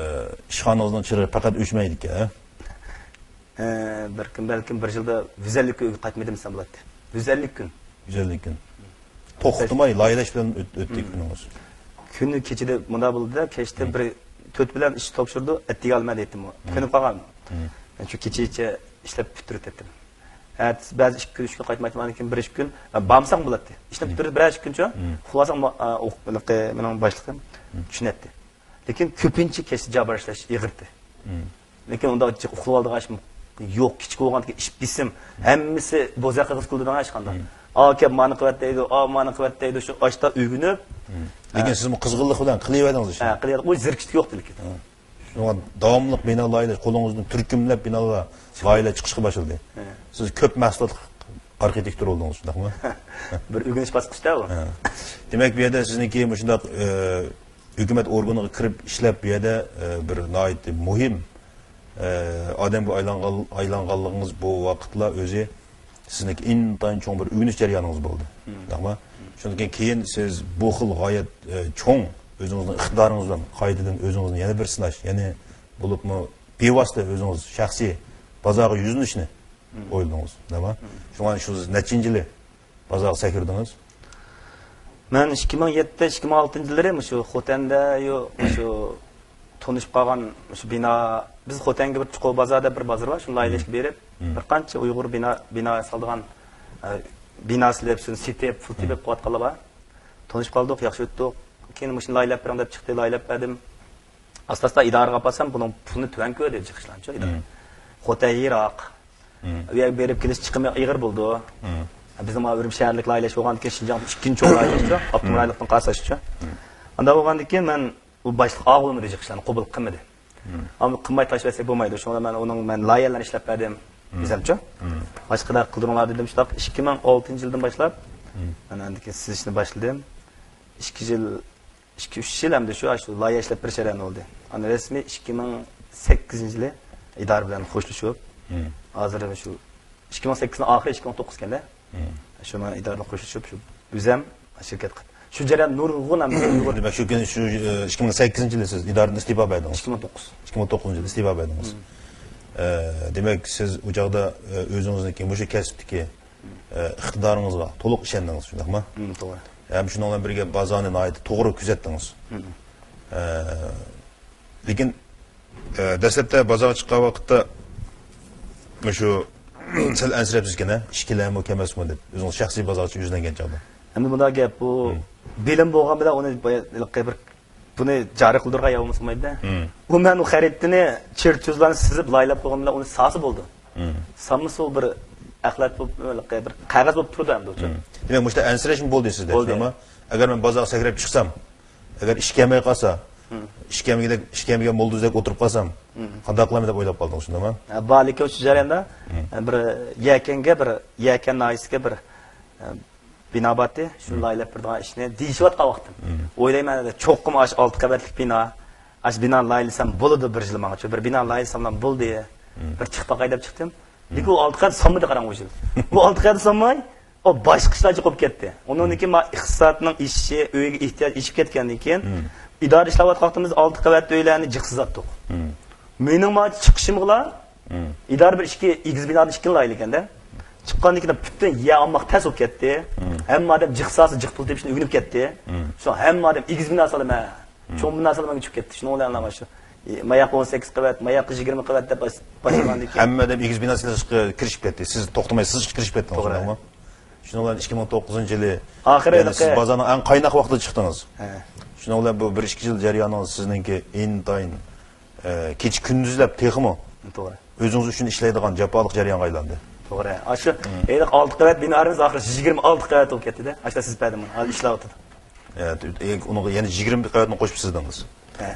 ئىشخانىڭىزنىڭ چىرىغى پەقەت ئۆچمەيدىكەن، ھە؟ ئە، بىر كۈن، بەلكىم بىر يىلدا يۈز ئەللىك كۈن ئۆيگە قايتمىدىم دېسەم بولاتتى. يۈز ئەللىك كۈن. يۈز ئەللىك كۈن. توختىماي لايىھەلەش بىلەن ئۆت-، ئۆتتى كۈنىڭىز. كۈنى كېچىدە مۇنداق بولدى-دە، كەچتە بىر تۆت بىلەن ئىش تاپشۇرىدۇ، ئەتىگە ئالىمەن دەيتتىم. قېنى قالغان. مەن شۇ كېچىچە ئىشلەپ پۈتتۈرۈپ كەتتىم. ئەتىسى بەزى ئىككى كۈن، ئۈچ كۈن قايتمايتتىم. ئاندىن كېيىن بىر ئىككى كۈن، ئە، بارمىساڭ بولاتتى. ئىشنى پۈتتۈرۈپ بىرەر ئىككى كۈنچۇ، ئۇخلىۋالساڭ، ما-، ئە، ئۇ-، ھېلىقى مېنىڭ باشلىقىم چۈشىنەتتى. لېكىن كۆپىنچە كەچتە جاۋاب بېرىش ئېغىرتى. لېكىن ئۇنداق جىق ئۇخلىۋالىدىغان ئىشمۇ يوق. كىچىك بولغاندىكىن ئىش بېسىم، ھەممىسى بوزەك قىلىپ كېلىدىغان ئىش قانداق. ئا كەپ مانا قىلىۋەت دەيدۇ، ئا مانا قىلىۋەت دەيدۇ، شۇ ئاشتا ئۆگىنىپ. لېكىن سىزمۇ قىزغىنلىق بىلەن قىلىۋەردىڭىز ئىشنى. ھە، قىلىۋەردىم. ئۇ زېرىكىشلىك يوق لېكىن. شۇڭا داۋاملىق بىنا لايىھەلەش، قولىڭىزدىن تۈركۈملەپ بىنالار، لايىھەلەر چىقىشقا باشلىدى. سىز كۆپ مەھسۇلاتلىق ئارخىتېكتور بولدىڭىز، شۇنداقمۇ؟ بىر ئۆگىنىش باسقۇچتا بۇ. دېمەك، بۇ يەردە سىزنىڭكى مۇشۇنداق، ئە، ھۆكۈمەت ئورگىنىغا كىرىپ ئىشلەپ، بۇ يەردە، ئە، بىر ناھايىتى مۇھىم، ئە، ئادەمگە ئايلانغان، ئايلانغانلىقىڭىز بۇ ۋاقىتلار ئۆزى سىزنىڭكى ئىنتايىن چوڭ بىر ئۆگىنىش جەريانىڭىز بولدى. شۇنداقمۇ؟ شۇندىن كېيىن سىز بۇ خىل غايەت، ئە، چوڭ ئۆزىڭىزنىڭ ئىقتىدارىڭىز بىلەن قايتىدىن ئۆزىڭىزنى يەنە بىر سىناش، يەنى بولۇپمۇ بىۋاسىتە ئۆزىڭىز شەخسىي بازارغا يۈزلىنىشنى ئويلىدىڭىز، نېمە؟ شۇڭا شۇ نەچچىنچى يىلى بازارغا سەكرىدىڭىز؟ مەن ئىككى مىڭ يەتتە، ئىككى مىڭ ئالتىنچى يىللىرى مۇشۇ خوتەندە يو-، مۇشۇ تونۇشۇپ قالغان مۇشۇ بىنا، بىز خوتەنگە بىر چوقۇ بازار دەپ بىر بازار بار، شۇنى لايىھەلەشكە بېرىپ، بىر قانچە ئۇيغۇر بىنا، بىنا سالىدىغان، ئە، بىنا سېلىپ، شۇنى سېتىپ، پۇل تېپىپ قىلىۋاتقانلار بار. تونۇشۇپ قالدۇق، ياخشى ئۆتتۇق. كېيىن مۇشۇنى لايىھەلەپ بېرىڭ دەپ چىقتى، لايىھەلەپ بەردىم. ئاستا-ئاستا ئىدارىگە ئاپارسام، بۇنىڭ پۇلىنى تۆۋەن كۆردى جىقىشلارچۇ ئىدارە. خوتەن يىراق. ئۇ يەرگە بېرىپ كېلىش چىقىمى ئېغىر بولىدۇ. بىزنىڭ مانا ئۈرۈمچى شەھەرلىك لايىھەلەش بولغاندىكىن، شىنجاڭ ئىككىنچى چوڭ لايىھەلەشچۇ، ئاپتونوم رايونلۇقتىن قارىساشچۇ. ئانداق بولغاندىكىن مەن ئۇ باشلىق ئاغۇلمىدى جىقىشلارنى قوبۇل قىلمىدى. ئەمما قىلماي تاشلىۋەتسەك بولمايدۇ. شۇڭا مەن ئۇنىڭ، مەن لايىھەلەرنى ئىشلەپ بەردىم. ئۆزۈمچۇ. باشقىلار قىلدۇرۇڭلار دېدىم. شۇنداق ئىككى مىڭ ئالتىنچى يىلدىن باشلاپ مەن ئاندىن كېيىن سىزىشنى باشلىدىم. ئىككى يىل، ئىككى، ئۈچ يىل ئەمدى شۇ، شۇ لايىھە ئىشلەپ بېرىش جەريانى بولدى. ئاندىن رەسمىي ئىككى مىڭ سەككىزىنچى يىلى ئىدارە بىلەن خوشلىشىپ، ھازىر شۇ ئىككى مىڭ سەككىزنىڭ ئاخىرى، ئىككى مىڭ توققۇز ئىكەن-دە. شۇ مەن ئىدارە بىلەن خوشلىشىپ، شۇ ئۆزەم شىركەتكە قاتناشتىم. شۇ جەريان نۇرغۇن ھەم نۇرغۇن. دېمەك، شۇ كۈنى، شۇ، ئىككى مىڭ سەككىزىنچى يىلى سىز ئىدارىدىن ئىستېپا بەردىڭىز؟ ئىككى مىڭ توققۇز. ئىككى مىڭ توققۇزىنچى يىلى ئىستېپا بەردىڭىز. دېمەك، سىز ئۇ چاغدا ئۆزىڭىزنىڭكى مۇشۇ كەسىپتىكى ئىقتىدارىڭىزغا تولۇق ئىشەندىڭىز، شۇنداقمۇ؟ توغرا. ھەم شۇنىڭ بىلەن بىرگە بازارنى ناھايىتى توغرا كۆزەتتىڭىز. لېكىن، ئە، دەسلەپتە بازارغا چىققان ۋاقىتتا مۇشۇ سەل ئەنسىرەپسىزكەن، ھە؟ ئىش كېلەرمۇ، كەلمەسمۇ دەپ، ئۆزىڭىز شەخسىي بازارغىچە يۈزلەنگەن چاغدا. ئەمدى مۇنداق گەپ، بۇ بىلىم بولغان بىلەن ئۇنى بايا-، ھېلىقى بىر، بۇنى جارى قىلدۇرغان يا بولمىسا بولمايدۇ-دە. ئۇ مەن ئۇ خەرىتىنى، چېرتيوژلارنى سىزىپ، لايىھەلەپ قويغان بىلەن ئۇنى سالسا بولىدۇ. سالمىسا ئۇ بىر ئەخلەت بولۇپ، ھېلىقى بىر قەغەز بولۇپ تۇرىدۇ ئەمدى ئۇچۇ. دېمەك، مۇشۇنداق ئەنسىرەشمۇ بولدى سىزدە، شۇنداقمۇ؟ ئەگەر مەن بازارغا سەكرەپ چىقسام، ئەگەر ئىش كەلمەي قالسا، ئىش كەلمىگەندەك، ئىش كەلمىگەن مولدۇزدەك ئولتۇرۇپ قالسام، قانداق قىلىمەن دەپ ئويلاپ قالدىڭىز، شۇنداقمۇ؟ ھە، بار، لېكىن شۇ جەرياندا، ھە، بىر يەكەنگە، بىر يەكەن ناھىيەسىگە بىر، ئە، بىنا بارتى، شۇ لايىھەلەپ بېرىدىغان ئىشنى دېيىشىۋاتقان ۋاقتىم. ئويلايمەن، چوقۇم ئاشۇ ئالتە قەۋەتلىك بىنا، ئاشۇ بىنانى لايىھەلىسەم بولىدۇ بىر يىل ماڭا، شۇ بىر بىنانى لايىھەلىسەم بولدى، بىر چىقىپ باقاي دەپ چىقتىم. لېكىن ئۇ ئالتە قەۋەت سالمىدى، قاراڭ، ئۇ يىل. ئۇ ئالتە قەۋەت سالماي، ئۇ باشقا ئىشلارچە قويۇپ كەتتى. ئۇنىڭدىن كېيىن مانا ئىقتىسادنىڭ ئېشىشى، ئۆيگە ئېھتىياج ئېشىپ كەتكەندىن كېيىن، ئىدارىدە ئىشلەۋاتقان ۋاقتىمىزدا ئالتە قەۋەتلىك ئۆيلەرنى جىق سىزاتتۇق. مېنىڭ مانا چىقىشىمغىلا، ئىدارە بىر ئىككى ئېگىز بىنادىن ئىككىنى لايىھەلىگەندە، چىققاندىن كېيىن پۈتۈن يەر ئالماق تەس بولۇپ كەتتى. ھەممە ئادەم جىق سالسا جىق پۇل تېپىشنى ئۆگىنىپ كەتتى. شۇ ھەممە ئادەم ئېگىز بىنا سالىمەن، چوڭ بىنا سالىمەنگە چۈشۈپ كەتتى. شۇنىڭ بىلەن ئانا شۇ، ماياققا ئون سەككىز قەۋەت، ماياققا يىگىرمە قەۋەت دەپ باش-، باشلىغاندىن كېيىن، ھەممە ئادەم ئېگىز بىنا سېلىشقا كىرىشىپ كەتتى. سىز توختىماي سېلىشقا كىرىشىپ كەتتىڭىز، توغرا. شۇنداقمۇ؟ شۇنىڭ بىلەن ئىككى مىڭ توققۇزىنچى يىلى، ئاخىرى يەنى سىز بازارنىڭ ئەڭ قايناق ۋاقتىدا چىقتىڭىز. ھە. شۇنىڭ بىلەن بۇ بىر ئىككى يىل جەريانىڭىز سىزنىڭكى ئىنتايىن، ئە، كېچە كۈندۈزلەپ تېخىمۇ، توغرا، ئۆزىڭىز ئۈچۈن ئىشلەيدىغان جاپالىق جەريانغا ئايلاندى. توغرا. ئاشۇ ھېلىقى ئالتە قەۋەت بىنامىز ئاخىرى يىگىرمە ئالتە قەۋەت بولۇپ كەتتى-دە. ئاشۇ سىز بەردىم، ھازىر ئىشلەۋاتىدۇ. ئە، ئۇنىڭغا يەنە يىگىرمە قەۋەتنى قوشۇپ سىزدىڭىز. ھە.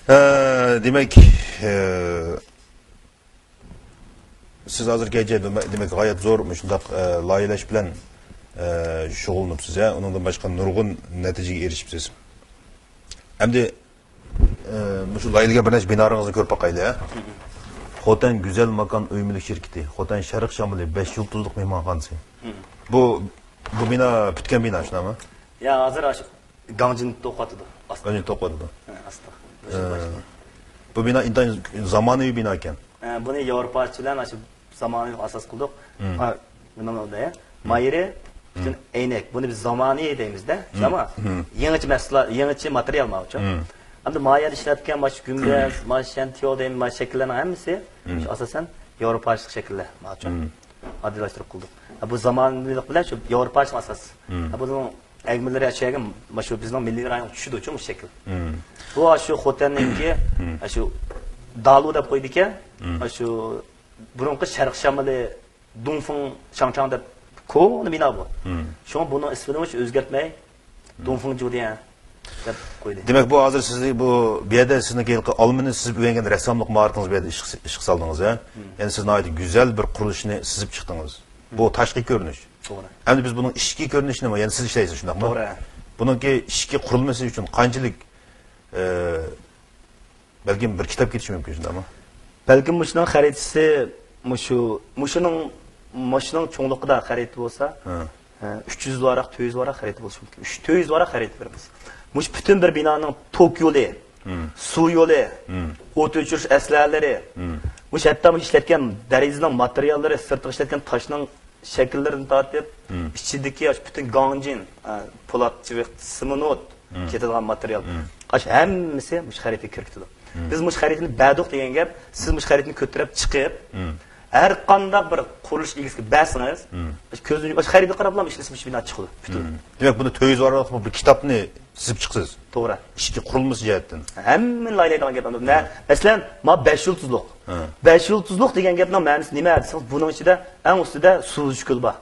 ھە، دېمەك، ئە، سىز ھازىرغىچە، دېمەك، غايەت زور مۇشۇنداق، ئە، لايىھەلەش بىلەن، ئە، شۇغۇللىنىپسىز، ھە؟ ئۇنىڭدىن باشقا نۇرغۇن نەتىجىگە ئېرىشىپسىز. ئەمدى، ئە، مۇشۇ لايىھەلىگەن بىر نەچچە بىنالىرىڭىزنى كۆرۈپ باقايلى، ھە؟ خوتەن گۈزەل ماكان ئۆي مۈلۈك شىركىتى، خوتەن شەرق شامىلى بەش يۇلتۇزلۇق مېھمانخانىسى. بۇ، بۇ بىنا پۈتكەن بىنا، شۇنداقمۇ؟ يا، ھازىر ئاشۇ گاڭجىن توقۇۋاتىدۇ. ئاستا. گاڭجىن توقۇۋاتىدۇ. ھە، ئاستا. ئە، بۇ بىنا ئىنتايىن زامانىۋى بىنا ئىكەن. ھە، بۇنى ياۋروپاچە بىلەن ئاشۇ زامانىۋى ئاساس قىلدۇق. ھە، نېمە بولدى، ھە؟ مايىرى پۈتۈن ئەينەك، بۇنى بىز زامانىي دەيمىز-دە، شۇنداقمۇ؟ يېڭىچە مەھسۇلات، يېڭىچە ماتېرىيال ماۋۇچۇ. ئەمدى ما يەردە ئىشلەتكەن مانا شۇ گۈمبەز، مانا شۇ شەنتيو دەيمىز، مانا شەكىللەرنىڭ ھەممىسى شۇ ئاساسەن ياۋروپاچىلىق شەكىللەر ماۋۇچۇ. ئاددىيلاشتۇرۇپ قىلدۇق. ھە، بۇ زامانىيلىق بىلەن شۇ ياۋروپاچىلىق ئاساس. ھە، بۇنىڭ ئەگمىلىرى ئەشەگە مانا شۇ بىزنىڭ مىللىي رايونغا چۈشىدۇ، شۇ شەكىل. بۇ شۇ خوتەننىڭكى، شۇ دالۇ دەپ قويىدىكەن. شۇ بۇرۇنقى شەرق شامىلى، دۇڭفېڭ شاڭچاڭ دەپ كونا بىنا بۇ. شۇڭا بۇنىڭ ئىسمىنى ئۆزگەرتمەي، دۇڭفېڭ جۇديەن دەپ قويدى. دېمەك، بۇ ھازىر سىز بۇ، بۇ يەردە سىزنىڭكى ھېلىقى ئالمىنى سىزىپ ئۆگەنگەن رەسساملىق ماھارىتىڭىزنى بۇ يەردە ئىشقا، ئىشقا سالدىڭىز، ھە؟ يەنى سىز ناھايىتى گۈزەل بىر قۇرۇلۇشنى سىزىپ چىقتىڭىز. بۇ تاشقى كۆرۈنۈش. توغرا. ئەمدى بىز بۇنىڭ ئىچكى كۆرۈنۈشىنى يەنە سىز ئىشلەيسىز، شۇنداقمۇ؟ توغرا. بۇنىڭكى ئىچكى قۇرۇلمىسى ئۈچۈن قانچىلىك، ئە، بەلكىم بىر كىتاب كېتىشى مۇمكىن، شۇنداقمۇ؟ بەلكىم مۇشۇنىڭ خەرىتىسى مۇشۇ، مۇشۇنىڭ، مۇشۇنىڭ چوڭلۇقىدا خەرىتە بولسا، ھە، ئۈچ يۈز ۋاراق، تۆت يۈز ۋاراق خەرىتە بولۇشى مۇمكىن. ئۈچ، تۆت يۈز ۋاراق خەرىتە بېرىمىز. مۇشۇ پۈتۈن بىر بىنانىڭ توك يولى، سۇ يولى، ئوت ئۆچۈرۈش ئەسلىھەلىرى، مۇشۇ ھەتتا مۇشۇ ئىشلەتكەن دېرىزىنىڭ ماتېرىياللىرى، سىرتىغا ئىشلەتكەن تاشنىڭ شەكىللىرىدىن تارتىپ، ئىچىدىكى ئاشۇ پۈتۈن گاڭجىن، ئە، پولات، چىۋىق، سېمونت كېتىدىغان ماتېرىيال. ئاشۇ ھەممىسى مۇشۇ خەرىتىگە كىرىپ كېتىدۇ. بىز مۇشۇ خەرىتىنى بەردۇق دېگەن گەپ، سىز مۇشۇ خەرىتىنى كۆتۈرۈپ چىقىپ، ھەر قانداق بىر قۇرۇلۇش ئىگىسىگە بەرسىڭىز، كۆزىنى يۇمۇپ، ئاشۇ خەرىتىگە قاراپلا ئىشلىسە، مۇشۇ بىنا چىقىدۇ پۈتۈن. دېمەك، بۇنى تۆت يۈز ۋاراقلىق بىر كىتابنى سىزىپ چىقىسىز. توغرا. ئىچكى قۇرۇلمىسى جەھەتتىن. ھەممىنى لايىھەلەيدىغان گەپ. مە-، مەسىلەن، ما بەش يۇلتۇزلۇق. بەش يۇلتۇزلۇق دېگەن گەپنىڭ مەنىسى نېمە دېسىڭىز، بۇنىڭ ئىچىدە ئەڭ ئۈستىدە سۇ سۈزۈش كۆلى بار.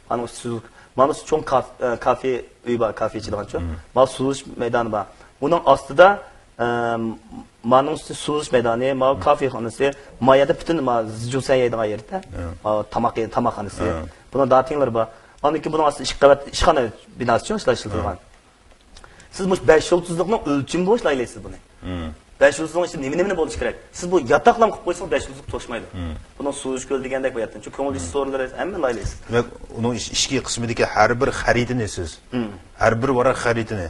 ئانىڭ ئۈستىدە سۇ، مانا سۇ چوڭ كاف-، ئە، كافې ئۆي بار، كافې ئىچىدىغانچۇ. مانا سۇ سۈزۈش مەيدانى بار. ئۇنىڭ ئاستىدا، ئە، مانىڭ ئۈستى سۇ سۈزۈش مەيدانى، مانا كافېخانىسى، ما يەردە پۈتۈن ما زىجۇسەن يەيدىغان يەردە، ما تاماق، تاماقخانىسى. بۇنىڭ داتىڭلىرى بار. ئاندىن كېيىن بۇنىڭ ئاستىدا ئىككى قەۋەت ئىشخانا بىناسى ئىشلىتىلغان. سىز مۇشۇ بەش يۇلتۇزلۇقنىڭ ئۆلچىمى بويىچە لايىھەلەيسىز بۇنى. بەش يۇلتۇزنىڭ ئىچىدە نېمە، نېمىنى بولۇشى كېرەك؟ سىز بۇ ياتاقلام قىلىپ قويسىڭىز، بەش يۇلتۇزلۇق توشمايدۇ. بۇنىڭ سۇ سۈزۈش كۆلى دېگەندەك بۇ يەردىن چۈ-، كۆڭۈل ئېچىش سورۇنلىرى ھەممە لايىھەلەيسىز. دېمەك، ئۇنىڭ ئىچ-، ئىچكى قىسمىدىكى ھەر بىر خەرىتىنى سىز، ھەر بىر ۋاراق خەرىتىنى،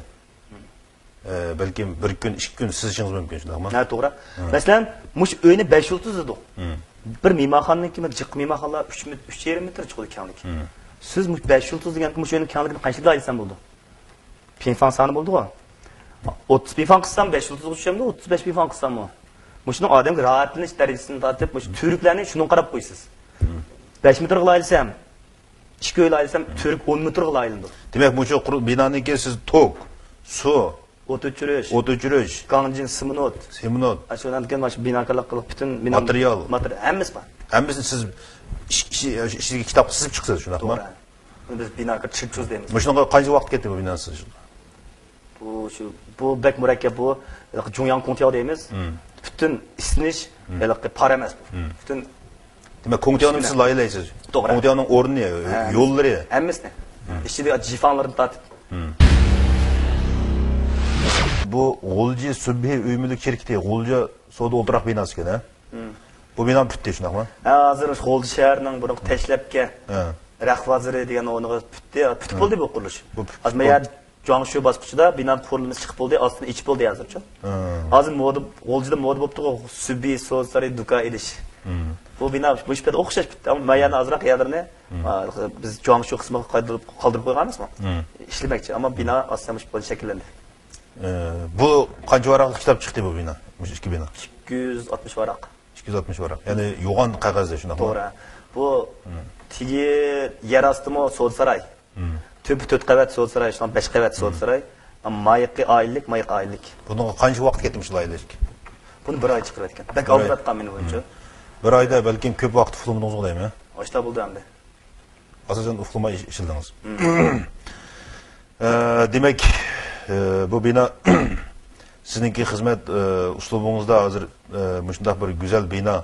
ئە، بەلكىم بىر كۈن، ئىككى كۈن سىزىشىڭىز مۇمكىن، شۇنداقمۇ؟ ھە، توغرا. مەسىلەن، مۇشۇ ئۆينى بەش يۇلتۇز دېدۇق. بىر مېھمانخانىنىڭكى، بىر جىق مېھمانخانىلار ئۈچ مېت-، ئۈچ يېرىم مېتىر چىقىدۇ كەڭلىكى. سىز مۇشۇ بەش يۇلتۇز دېگەن مۇشۇ ئۆينىڭ كەڭلىكىنى قانچىلىك ئايرىسام بولىدۇ؟ پىڭفاڭ سانى بولىدىغۇ. ئوتتۇز پىڭفاڭ قىلسام، بەش يۇلتۇزغا چۈشەمدۇ، ئوتتۇز بەش پىڭفاڭ قىلساممۇ؟ مۇشۇنىڭ ئادەمگە راھەتلىنىش دەرىجىسىدىن تارتىپ، مۇشۇ تۈۋرۈكلەرنى شۇنىڭغا قاراپ قويىسىز. بەش مېتىرغا لايىھەلىسەم، ئىككى ئۆي لايىھەلىسەم، تۈۋرۈك ئون مېتىرغا لايىھەلىنىدۇ. دېمەك، مۇشۇ قۇر-، بىنانىڭكى سىز توك، سۇ، ئوت ئۆچۈرۈش، ئوت ئۆچۈرۈش، گاڭجىن، سېمونت، سېمونت، ئاشۇ بىناكارلىق قىلىپ پۈتۈن بىنا، ماتېرىيال، ماتېرىيال ھەممىسى بار. ھەممىسىنى سىز ئىچ-، ئىچ-، ئىچىدىكى كىتابقا سىزىپ چىقىسىز، شۇنداقمۇ؟ توغرا. بۇنى بىز بىناكار چىرچۇز دەيمىز. مۇشۇنىڭغا قانچە ۋاقىت كەتتى بۇ بىنانى سىزىشقا؟ بۇ شۇ، بۇ بەك مۇرەككەپ بۇ. جۇڭياڭ كۇڭتياۋ دەيمىز. پۈتۈن ئىسلىنىش ھېلىقى پار ئەمەس بۇ. پۈتۈن. دېمەك، كۇڭتياۋنى سىز لايىھەلەيسىز. توغرا. كۇڭتياۋنىڭ ئورنى، يوللىرى. ھەممىسىنى. ئىچىدىكى جىفاڭلىرىدىن تارتىپ. بۇ غۇلجى سۈبھى ئۆي مۈلۈك شىركىتى، غۇلجا سودا ئولتۇراق بىناسى ئىكەن، ھە؟ بۇ بىنا پۈتتى، شۇنداقمۇ؟ ھە، ھازىر غۇلجا شەھىرىنىڭ بۇرۇنقى تەشلەپكە رەخت بازىرى دېگەن ئورنىغا پۈتتى، پۈتۈپ بولدى بۇ قۇرۇلۇش. بۇ پۈت-، ھازىر بۇ يەر جۇاڭشۇ باسقۇچىدا بىنا قۇرۇلمىسى چىقىپ بولدى، ئاستىن ئېچىپ بولدى ھازىرچۇ. ھازىر مودا، غۇلجىدا مودا بوپتۇغۇ، سۈبھى سودا ساراي دۇكان ئېلىش. بۇ بىنا مۇشۇ پېتى ئوخشاش پۈتتى، ئەمما مەيەنى ئازراق يەرلىرىنى، ئا، بىز جۇاڭشۇ قىسمىغا قالدۇرۇپ، قالدۇرۇپ قويغان ئەمەسمۇ؟ ئىشلىمەكچى، ئەمما بىنا ئاستىن مۇشۇ شەكىللەندى. ئە، بۇ قانچە ۋاراقلىق كىتاب چىقتى بۇ بىنا؟ مۇشۇ ئىككى بىنا. ئىككى يۈز ئاتمىش ۋاراق. ئىككى يۈز ئاتمىش ۋاراق. يەنى يوغان قەغەزدە، شۇنداقمۇ؟ توغرا. بۇ تېگى يەر ئاستىمۇ سودا ساراي. تۆپە تۆت قەۋەت سودا ساراي، شۇڭا بەش قەۋەت سودا ساراي. ئەمما مايىقى ئائىلىلىك، مايىق ئائىلىلىك. بۇنىڭغا قانچە ۋاقىت كەتتى مۇشۇ لايىھەلەشكە؟ بۇنى بىر ئاي چىقىرىۋەتكەن. بەك ئالدىراپ قالدىم مەن بۇنچە. بىر ئايدا بەلكىم كۆپ ۋاقىت ئۇخلىمىدىڭىزغۇ دەيمەن. ئاشتا بولدى ئەمدى. ئاساسەن ئۇخلىماي ئىش-، ئىشلىدىڭىز. ئە، دېمەك، ئە، بۇ بىنا سىزنىڭكى خىزمەت، ئە، ئۇسلۇبىڭىزدا ھازىر، ئە، مۇشۇنداق بىر گۈزەل بىنا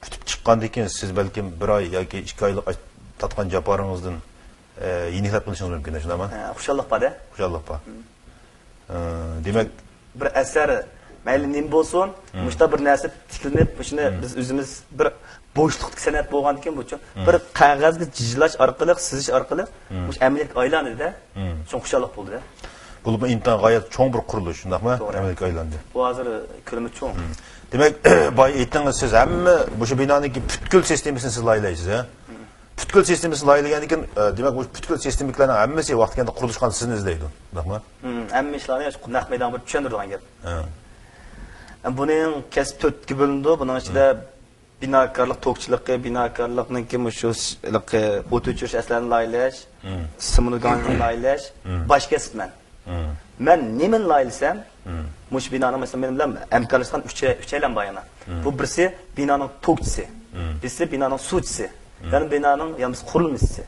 پۈتۈپ چىققاندىن كېيىن سىز بەلكىم بىر ئاي ياكى ئىككى ئايلىق ئاش-، تارتقان جاپالىرىڭىزدىن، ئە، يېنىكلەپ قېلىشىڭىز مۇمكىن، شۇنداقمۇ؟ ھە، خۇشاللىق بار-دە. خۇشاللىق بار. ئە، دېمەك، بىر ئەسەر، مەيلى نېمە بولسۇن، مۇشۇنداق بىر نەرسە تىكلىنىپ، مۇشۇنى بىز ئۆزىمىز بىر بوشلۇقتىكى سەنئەت بولغاندىكىن، بۇ بىر قەغەزگە جىجىلاش ئارقىلىق، سىزىش ئارقىلىق مۇشۇ ئەمەلىيەتكە ئايلاندى-دە. شۇڭا خۇشاللىق بولدى-دە. بولۇپمۇ ئىنتايىن غايەت چوڭ بىر قۇرۇلۇش، شۇنداقمۇ؟ توغرا. ئەمەلىيەتكە ئايلاندى. بۇ ھازىر كۆلىمى چوڭ. دېمەك، بايا ئېيتتىڭىز سىز، ھەممە مۇشۇ بىنانىڭكى پۈتكۈل سىستېمىسىنى سىز لايىھەلەيسىز، ھە؟ پۈتكۈل سىستېمىسىنى لايىھەلىگەندىن كېيىن، ئە، دېمەك، بۇ پۈتكۈل سىستېمىكلارنىڭ ھەممىسى ۋاقتى كەلگەندە قۇرۇلۇشخانىدا سىزنى ئىزدەيدۇ، ئۇنداقمۇ؟ ھىم، ھەممە ئىشلارنى شۇ نەق مەيدانغا بېرىپ چۈشەندۈرىدىغان گەپ. ھە. ھەم بۇنىڭ كەسىپ تۆتكە بۆلۈنىدۇ. بۇنىڭ ئىچىدە بىناكارلىق توكچىلىقى، بىناكارلىقنىڭكى مۇشۇ س-، ھېلىقى ئوت ئۆچۈرۈش ئەسلىرىنى لايىھەلەش، ھىم. سېمونت گاڭگىنى لايىھەلەش، ھىم. باش كەسىپ مەن. ھىم. مەن نېمىنى لايىھەلىسەم، ھىم. مۇشۇ بىنانىڭ، مەسىلەن، مېنىڭ بىلەن ھەمكارلاشقان ئۈچە-، ئۈچەيلەن بار يەنە. ھىم. بۇ بىرسى بىنانىڭ توكچىسى، ھىم. بىرسى بىنانىڭ سۇچىسى، ھىم. يەنە بىنانىڭ يەنە بىرسى قۇرۇلمىچىسى.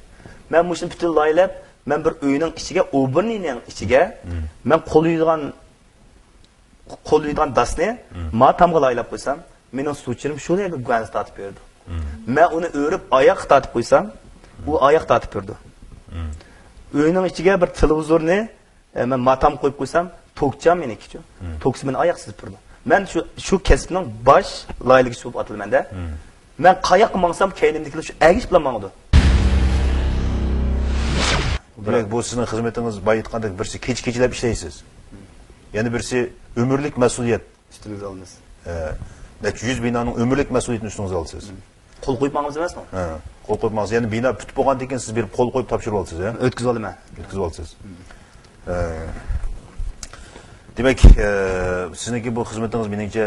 مەن مۇشۇنى پۈتۈن لايىھەلەپ، مەن بىر ئۆينىڭ ئىچىگە، ئوبورنىينىڭ ئىچىگە ھىم. مەن قول يۇيىدىغان قول يۇيىدىغان داسنى ھىم. ما تامغا لايىھەلەپ قويسام، مېنىڭ سۇچىلىرىم شۇ يەرگە گۇۋەنزا تارتىپ بېرىدۇ. ھىم. مەن ئۇنى ئۆرۈپ ئاياققا تارتىپ قويسام، ئۇ ئاياققا تارتىپ بېرىدۇ. ھىم. ئۆينىڭ ئىچىگە بىر تېلېۋىزورنى، ئە، مەن ما تامغا قويۇپ قويسام، توكچام مېنىڭكىچۇ. ھىم. توكچى مېنى ئاياقسىز تۇرىدۇ. مەن شۇ، شۇ كەسىپنىڭ باش لايىھەلىگۈچىسى بولۇپ ئاتىلىمەن-دە. ھىم. مەن قاياققا ماڭسام، كەينىمدىكىلەر شۇ ئەگىشىپ بىلەن ماڭىدۇ. دېمەك، بۇ سىزنىڭ خىزمىتىڭىز، بايا ئېيتقاندەك، بىرسى كېچە-كېچىلەپ ئىشلەيسىز. يەنە بىرسى ئۆمۈرلۈك مەسئۇلىيەت. ئۈستىمىزگە ئالىمىز. ئە، نەچچە يۈز بىنانىڭ ئۆمۈرلۈك مەسئۇلىيىتىنى ئۈستىڭىزگە ئالىسىز. قول قويۇپ ماڭىمىز ئەمەسمۇ؟ ھە، قول قويۇپ ماڭىسىز. يەنى بىنا پۈتۈپ بولغاندىن كېيىن سىز بېرىپ قول قويۇپ تاپشۇرۇۋالىسىز، ھە؟ ئۆتكۈزۈۋالىمەن. ئۆتكۈزۈۋالىسىز. ئە، دېمەك، ئە، سىزنىڭكى بۇ خىزمىتىڭىز مېنىڭچە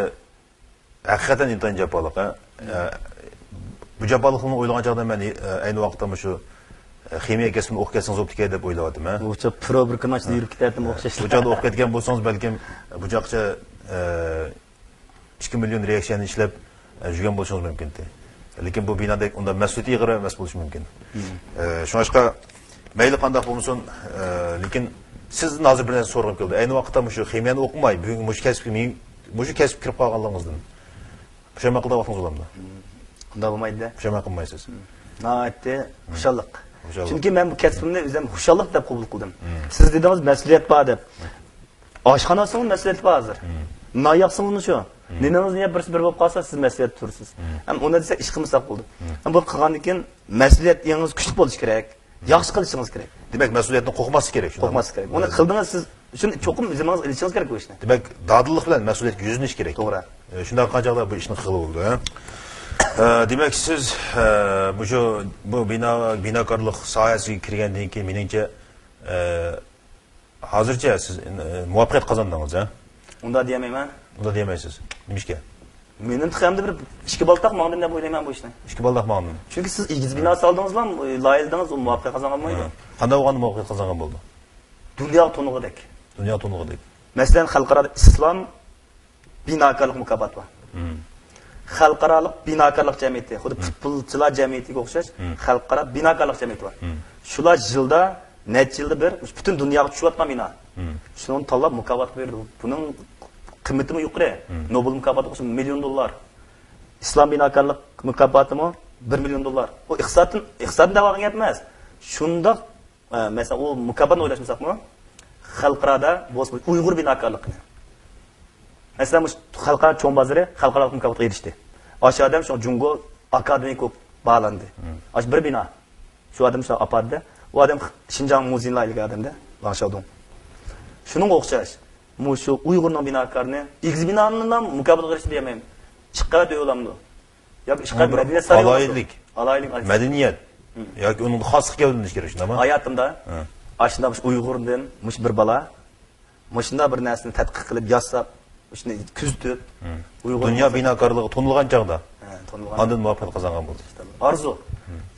ھەقىقەتەن ئىنتايىن جاپالىق، ھە؟ ئە، بۇ جاپالىقلىقنى ئويلىغان چاغدا مەن، ئە، ئەينى ۋاقىتتا مۇشۇ، ئە، خىمىيە كەسپىنى ئوقۇپ كەتسىڭىز بولۇپتىكەن دەپ ئويلاۋاتىمەن. ئۇ چاغ پروبىركىنىڭ ئىچىدە يۈرۈپ كېتەتتىم ئوخشاش. بۇ چاغدا ئوقۇپ كەتكەن بولسىڭىز، بەلكىم بۇ چاغقىچە، ئە، ئىككى مىليون رېئاكسىيەنى ئىشلەپ، ئە، يۈرگەن بولۇشىڭىز مۇمكىن. لېكىن بۇ بىنادەك ئۇنداق مەسئۇلىيىتى ئېغىر ئەمەس بولۇشى مۇمكىن. ئە، شۇڭلاشقا مەيلى قانداق بولمىسۇن، ئە، لېكىن سىزدىن ھازىر بىر نەرسە سورىغۇم كېلىدۇ. ئەينى ۋاقىتتا مۇشۇ خىمىيەنى ئوقۇماي، بۈگۈنكى مۇشۇ كەسىپكە، مۇشۇ كەسىپكە كىرىپ قالغانلىقىڭىزدىن پۇشايمان قىلىدىغان ۋاقتىڭىز بولامدۇ؟ ئۇنداق بولمايدۇ. پۇشايمان قىلمايسىز. ناھايىتى خۇشاللىق. خۇشاللىق. چۈنكى مەن بۇ كەسپىمنى ئۆزۈم خۇشاللىق دەپ قوبۇل قىلدىم. سىز دېدىڭىز، مەسئۇلىيەت بار دەپ. ئاشخانا ئاچسىڭىز مەسئۇلىيەت بار ھازىر. نان ياقسىڭىزمۇ شۇ. نېنىڭىز يەپ بىرسى بىر بولۇپ قالسا، سىز مەسئۇلىيەت تۇرىسىز. ھەم ئۇنى دېسە ئىش قىلمىساق بولدى. ھەم بۇ قىلغاندىن كېيىن مەسئۇلىيەتىڭىز كۈچلۈك بولۇشى كېرەك. ياخشى قىلىشىڭىز كېرەك. دېمەك، مەسئۇلىيەتتىن قورقماسلىق كېرەك، شۇنداقمۇ؟ قورقماسلىق كېرەك. ئۇنى قىلدىڭىز سىز، شۇنى چوقۇم ئۆزىڭىز ئېلىشىڭىز كېرەك بۇ ئىشنى. دېمەك، دادىللىق بىلەن مەسئۇلىيەتكە يۈزلىنىش كېرەك. توغرا. ئە، شۇنداق قىلغان چاغدا بۇ ئىشنى قىلغىلى بولىدۇ، ھە؟ ئە، دېمەك، سىز، ئە، مۇشۇ، بۇ بىنا، بىناكارلىق ساھەسىگە كىرگەندىن كېيىن، مېنىڭچە، ئە، ھازىرچە سىز، ئە، مۇۋەپپەقىيەت قازاندىڭىز، ھە؟ ئۇنداق دېيەلمەيمەن. ئۇنداق دېيەلمەيسىز. نېمىشقا؟ مېنىڭ تېخى ئەمدى بىر ئىككى بالداق ماڭدىم دەپ ئويلايمەن بۇ ئىشنى. ئىككى بالداق ماڭدىم. چۈنكى سىز ئېگىز بىنا سالدىڭىزلا، لايىھەلىدىڭىز، ئۇ مۇۋەپپەقىيەت قازانغان بولمايدۇ. ھە. قانداق بولغاندا مۇۋەپپەقىيەت قازانغان بولدى؟ دۇنياغا تونۇلغۇدەك. دۇنياغا تونۇلغۇدەك. مەسىلەن، خەلقئارادا ئىسلام بىناكارلىق مۇكاپاتى بار. خەلقئارالىق بىناكارلىق جەمئىيىتى، خۇددى پۇتبولچىلار جەمئىيىتىگە ئوخشاش، خەلقئارا بىناكارلىق جەمئىيىتى بار. شۇلار يىلدا، نەچچە يىلدا بىر پۈتۈن دۇنياغا چۈشۈۋاتقان بىنا. شۇنى تاللاپ مۇكاپاتقا بېرىدۇ. بۇنىڭ قىممىتىمۇ يۇقىرى. نوبېل مۇكاپاتى بولسا مىليون دوللار. ئىسلام بىناكارلىق مۇكاپاتىمۇ بىر مىليون دوللار. ئۇ ئىقتىسادتىن، ئىقتىسادتىن دەۋالغان گەپ ئەمەس. شۇنداق ئە، مەسىلەن، ئۇ مۇكاپاتنى ئويلاشمىساقمۇ، خەلقئارادا بولسا ئۇيغۇر بىناكارلىقىنى. مەسىلەن، مۇشۇ خەلقئارا چوڭ بازىرى خەلقئارالىق مۇكاپاتقا ئېرىشتى. ئاشۇ ئادەم شۇ جۇڭگو ئاكادېمىك بولۇپ باھالاندى. ئاشۇ بىر بىنا. شۇ ئادەم شۇ ئاپاردى. ئۇ ئادەم شىنجاڭ مۇزېيىنى لايىھەلىگەن ئادەمدە، ۋاڭ شاۋدۇڭ. شۇنىڭغا ئوخشاش. مۇشۇ ئۇيغۇرنىڭ بىناكارىنى، ئېگىز بىنانىلا مۇكاپاتقا ئېرىشتى دېيەلمەيمەن. ئىككى قەۋەت ئۆي بولامدۇ؟ ياكى ئىشقىلىپ مەدەنىيەت سارىيى بولسۇن. ئالاھىدىلىك. ئالاھىدىلىك. مەدەنىيەت. ياكى ئۇنىڭدا خاسلىق گەۋدىلىنىشى كېرەك، شۇنداقمۇ؟ ھاياتىمدا ئاشۇنداق مۇشۇ ئۇيغۇردىن مۇشۇ بىر بالا مۇشۇنداق بىر نەرسىنى تەتقىق قىلىپ ياساپ، شۇنى كۆزىتىپ، ئۇيغۇر دۇنيا بىناكارلىقى تونۇلغان چاغدا، ھە، تونۇلغان. ئاندىن مۇۋەپپەقىيەت قازانغان بولدى. ئارزۇ.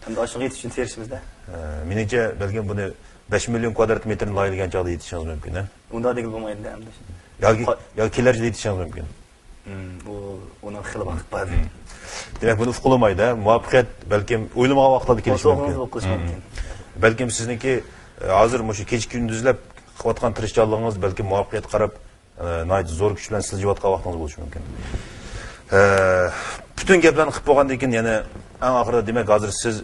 ھەمدە ئاشۇنىڭغا يېتىش ئۈچۈن تىرىشىمىز-دە. ھە، مېنىڭچە، بەلكىم بۇنى بەش مىليون كۋادرات مېتىرنى لايىھەلىگەن چاغدا يېتىشىڭىز مۇمكىن، ھە؟ ئۇنداق دېگىلى بولمايدۇ-دە، ئەمدى. ياكى، ياكى كېلەر يىلى يېتىشىڭىز مۇمكىن. ھىم، ئۇ، ئۇنىڭ خېلى ۋاقىت بار. دېمەك، بۇنى ئۇققىلى بولمايدۇ، ھە؟ مۇۋەپپەقىيەت بەلكىم ئويلىمىغان ۋاقىتلاردا كېلىشى مۇمكىن. بولۇپ قېلىشى مۇمكىن. بەلكىم سىزنىڭكى، ئە، ھازىر مۇشۇ كېچە كۈندۈزلەپ قىلىۋاتقان تىرىشچانلىقىڭىز بەلكىم مۇۋەپپەقىيەتكە قاراپ، ئە، ناھايىتى زور كۈچ بىلەن سىلجىۋاتقان ۋاقتىڭىز بولۇشى مۇمكىن. ئە، پۈتۈن گەپلەرنى قىلىپ بولغاندىن كېيىن يەنە ئەڭ ئاخىرىدا، دېمەك، ھازىر سىز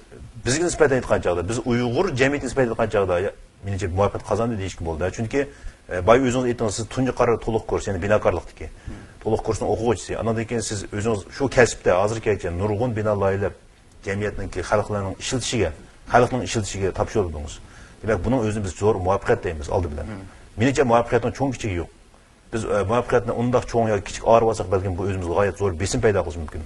بىزگە نىسبەتەن ئېيتقان چاغدا، بىز ئۇيغۇر جەمئىيىتىگە نىسبەتەن ئېيتقان چاغدا، مېنىڭچە مۇۋەپپەقىيەت قازاندى دېيىشكە بولىدۇ. چۈنكى، ئە، بايا ئۆزىڭىز ئېيتتىڭىز، سىز تۇنجى قارار تولۇق كۇرس، يەنى بىناكارلىقتىكى تولۇق كۇرسنىڭ ئوقۇغۇچىسى. ئاندىن كېيىن سىز ئۆزىڭىز شۇ كەسىپتە ھازىرغىچە نۇرغۇن بىنا لايىھەلەپ، جەمئىيەتنىڭكى، خەلقلەرنىڭ ئىشلىتىشىگە، خەلقنىڭ ئىشلىتىشىگە تاپشۇردىڭىز. دېمەك، بۇنىڭ ئۆزىنى بىز زور مۇۋەپپەقىيەت دەيمىز ئالدى بىلەن. مېنىڭچە، مۇۋەپپەقىيەتنىڭ چوڭ كىچىكى يوق. بىز، ئە، مۇۋەپپەقىيەتنى ئۇنداق چوڭ ياكى كىچىك ئايرىۋالساق، بەلكىم بۇ ئۆزىمىزگە غايەت زور بېسىم پەيدا قىلىشى مۇمكىن.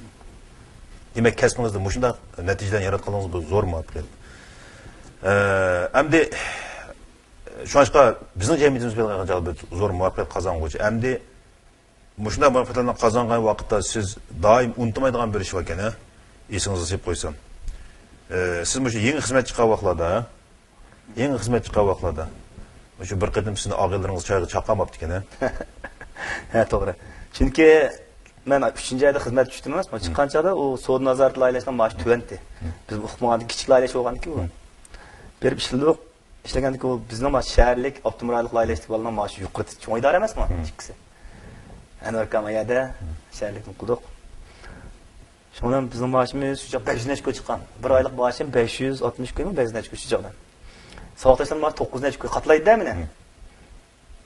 دېمەك، كەسپىڭىزدە مۇشۇنداق نەتىجىلەرنى ياراتقانلىقىڭىز بۇ زور مۇۋەپپەقىيەت. ئە، ئەمدى شۇڭلاشقا بىزنىڭ جەمئىيىتىمىز بىلەن بىر زور مۇۋەپپەقىيەت قازانغۇچى. ئەمدى مۇشۇنداق مۇۋەپپەقىيەتلەرنى قازانغان ۋاقىتتا سىز دائىم ئۇنتۇمايدىغان بىر ئىش بار ئىكەن، ھە؟ ئېسىڭىزگە سېلىپ قويسام. ئە، سىز مۇشۇ يېڭى خىزمەتچى چىققان ۋاقىتلاردا، يېڭى خىزمەتچى چىققان ۋاقىتلاردا مۇشۇ بىر قېتىم سىزنى ئاغىنىلىرىڭىز چايغا چاقىرماپتىكەن، ھە؟ ھە، توغرا. چۈنكى مەن ئۈچىنچى ئايدا خىزمەتكە چۈشتۈم ئەمەسمۇ. چىققان چاغدا ئۇ سودا نازارىتى لايىھەلەشنىڭ مائاشى تۆۋەنتى. بىز ئۇقمىغاندىن كىچىك لايىھەلەش بولغاندىكىن ئۇ. بېرىپ ئىشلىدۇق. ئىشلىگەندىكىن ئۇ بىزنىڭ مائاش شەھەرلىك ئاپتونوم رايونلۇق لايىھەلەشتىكى بالىنىڭ مائاشى يۇقىرى، چوڭ ئىدارە ئەمەسمۇ؟ ئىككىسى. ئەنۋەر ئاكام ئەيەردە شەھەرلىكنى قىلدۇق. شۇنىڭ بىلەن بىزنىڭ مائاشىمىز شۇ چاغ بەش يۈز نەچچە كوي چىققان. بىر ئايلىق مائاشىم بەش يۈز ئاتمىش كويمۇ، بەش يۈز نەچچە كوي شۇ چاغدا. ساۋاقداشلار مائاشى توققۇز يۈز نەچچە كوي قاتلايدۇ-دە مېنى.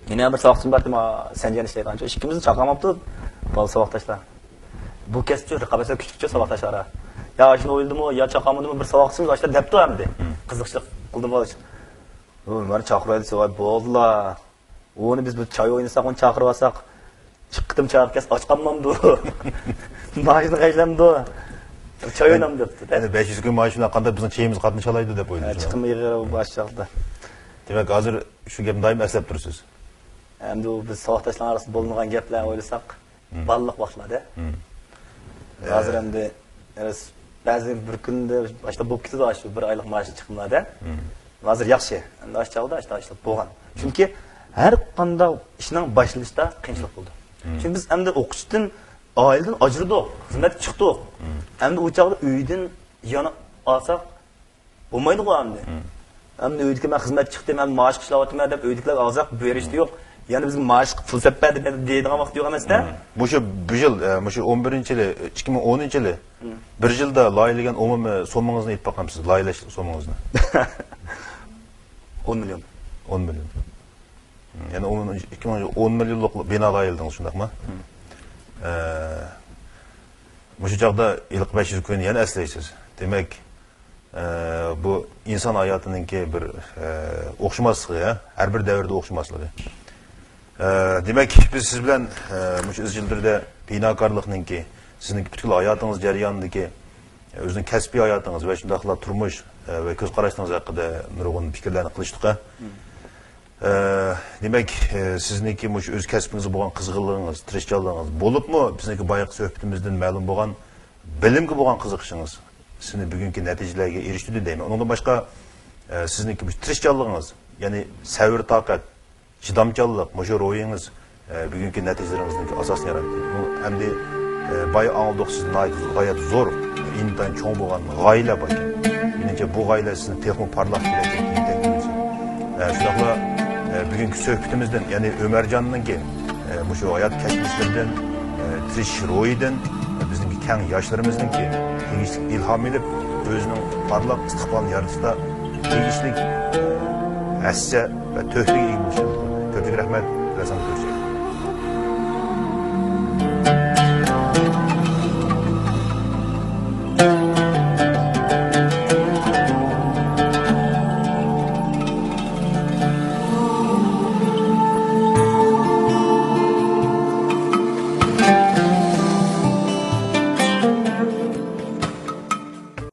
مېنىڭ بىر ساۋاقدىشىم بارتى، ما، سەنجان ئىشلەيدىغان شۇ ئىككىمىزنى چاقىرماپتۇ. بالا ساۋاقداشلار. بۇ كەسىپ شۇ رىقابەتچىلىك كۈچلۈكچۇ ساۋاقداشلار. يا شۇنى ئويلىدىمۇ، يا چاقىرمىدىمۇ، بىر ساۋاقدىشىمىز ئاشۇنداق دەپتۇ ئەمدى. قىزىقچىلىق قىلدىمۇ. ئۇ مانا چاقىرايلى دېسە، ۋاي بولدىلا. ئۇنى بىز بىر چاي ئوينىساق، ئۇنى چاقىرىۋالساق، ئىككى قېتىم چاقىرىپ كەلسە ئاچ قالمامدۇ؟ مائاشنى خەجلەمدۇ؟ بىر چاي ئوينامدۇ دەپتۇ. يەنى بەش يۈز كوي مائاش بىلەن قانداق بىزنىڭ چېيىمىزغا قاتنىشالايدۇ دەپ ئويلىدىم. چىقىم ئېغىر باشلىقتا. دېمەك، ھازىر شۇ گەپنى دائىم ئەسلەپ تۇرىسىز. ئەمدى ئۇ بىز ساۋاقداشلار ئارىسىدا بولمىغان گەپلەر ئويلىساق، بالىلىق ۋاقىتلاردا. ھازىر ئەمدى بەزى بىر كۈندە ئاشتا بولۇپ كېتىدۇ، شۇ بىر ئايلىق مائاش چىقىملاردا. ھازىر ياخشى. ئەمدى ئاشۇ چاغدا ئاشتا ئاشتا بولغان. چۈنكى ھەر قانداق ئىشنىڭ باشلىنىشىدا قىيىنچىلىق بولىدۇ. چۈنكى بىز ئەمدى ئوقۇتۇشتىن، ئائىلىدىن ئاجرىدۇق، خىزمەتكە چىقتۇق. ئەمدى ئۇ چاغدا ئۆيدىن يەنە ئالساق، بولمايدىغۇ ئەمدى. ئەمدى ئۆيدىكى مەن خىزمەتكە چىقتىم، مەن مائاشقا ئىشلەۋاتىمەن دەپ ئۆيدىكىلەرگە ئالساق بېرىشتە يوق. يەنە بىزگە مائاشقا پۇل سەپ بەر دەپ دەيدىغان ۋاقىت يوق ئەمەستە. مۇشۇ بۇ يىل، ئە، مۇشۇ ئون بىرىنچى يىلى، ئىككى مىڭ ئونىنچى يىلى بىر يىلدا لايىھەلىگەن ئومۇمىي سوممىڭىزنى ئېيتىپ باقامسىز، لايىھەلەش سوممىڭىزنى؟ ئون مىليون. ئون مىليون. يەنى ئون، ئىككى مىڭ ئون مىليونلۇق بىنا لايىھەلىدىڭىز، شۇنداقمۇ؟ ئە، مۇشۇ چاغدا ھېلىقى بەش يۈز كوينى يەنە ئەسلەيسىز. دېمەك، ئە، بۇ ئىنسان ھاياتىنىڭكى بىر، ئە، ئوخشىماسلىقى، ھە؟ ھەر بىر دەۋردە ئوخشىماسلىقى. ئە، دېمەك، بىز سىز بىلەن، ئە، مۇشۇ ئىزچىل تۈردە بىناكارلىقنىڭكى، سىزنىڭكى پۈتكۈل ھاياتىڭىز جەريانىدىكى، ئۆزىنىڭ كەسپىي ھاياتىڭىز ۋە شۇنداقلا تۇرمۇش، ئە، ۋە كۆز قاراشلىرىڭىز ھەققىدە نۇرغۇن پىكىرلەرنى قىلىشتۇق، ھە. ئە، دېمەك، ئە، سىزنىڭكى مۇشۇ ئۆز كەسپىڭىزگە بولغان قىزغىنلىقىڭىز، تىرىشچانلىقىڭىز، بولۇپمۇ بىزنىڭكى بايىقى سۆھبىتىمىزدىن مەلۇم بولغان بىلىمگە بولغان قىزىقىشىڭىز سىزنى بۈگۈنكى نەتىجىلەرگە ئېرىشتۈردى دەيمەن. ئۇنىڭدىن باشقا، ئە، سىزنىڭكى مۇشۇ تىرىشچانلىقىڭىز، يەنى سەۋر-تاقەت، چىدامچانلىق، مۇشۇ روھىڭىز، ئە، بۈگۈنكى نەتىجىلىرىڭىزنىڭكى ئاساسىنى ياراتتى. بۇ ئەمدى، ئە، بايا ئاڭلىدۇق، سىز ناھايىتى، غايەت زور، ئىنتايىن چوڭ بولغان غايىلەر بار ئىكەن. مېنىڭچە، بۇ غايىلە سىزنى تېخىمۇ پارلاق كېلەچەككە يېتەكلىيەلىسۇن. ئە، شۇنداقلا، ئە، بۈگۈنكى سۆھبىتىمىزدىن، يەنى ئۆمەرجاننىڭكى، ئە، مۇشۇ ھايات كەچمىشلىرىدىن، ئە، تىرىشىش روھىدىن، ئە، بىزنىڭكى كەڭ ياشلىرىمىزنىڭكى تېگىشلىك ئىلھام ئېلىپ، ئۆزىنىڭ پارلاق ئىستىقبالىنى يارىتىشتا تېگىشلىك، ئە، ھەسسە ۋە تۆھپىگە ئىگە بولۇشى. كۆپلۈك رەھمەت، رەسەن كۆرۈشەيلى.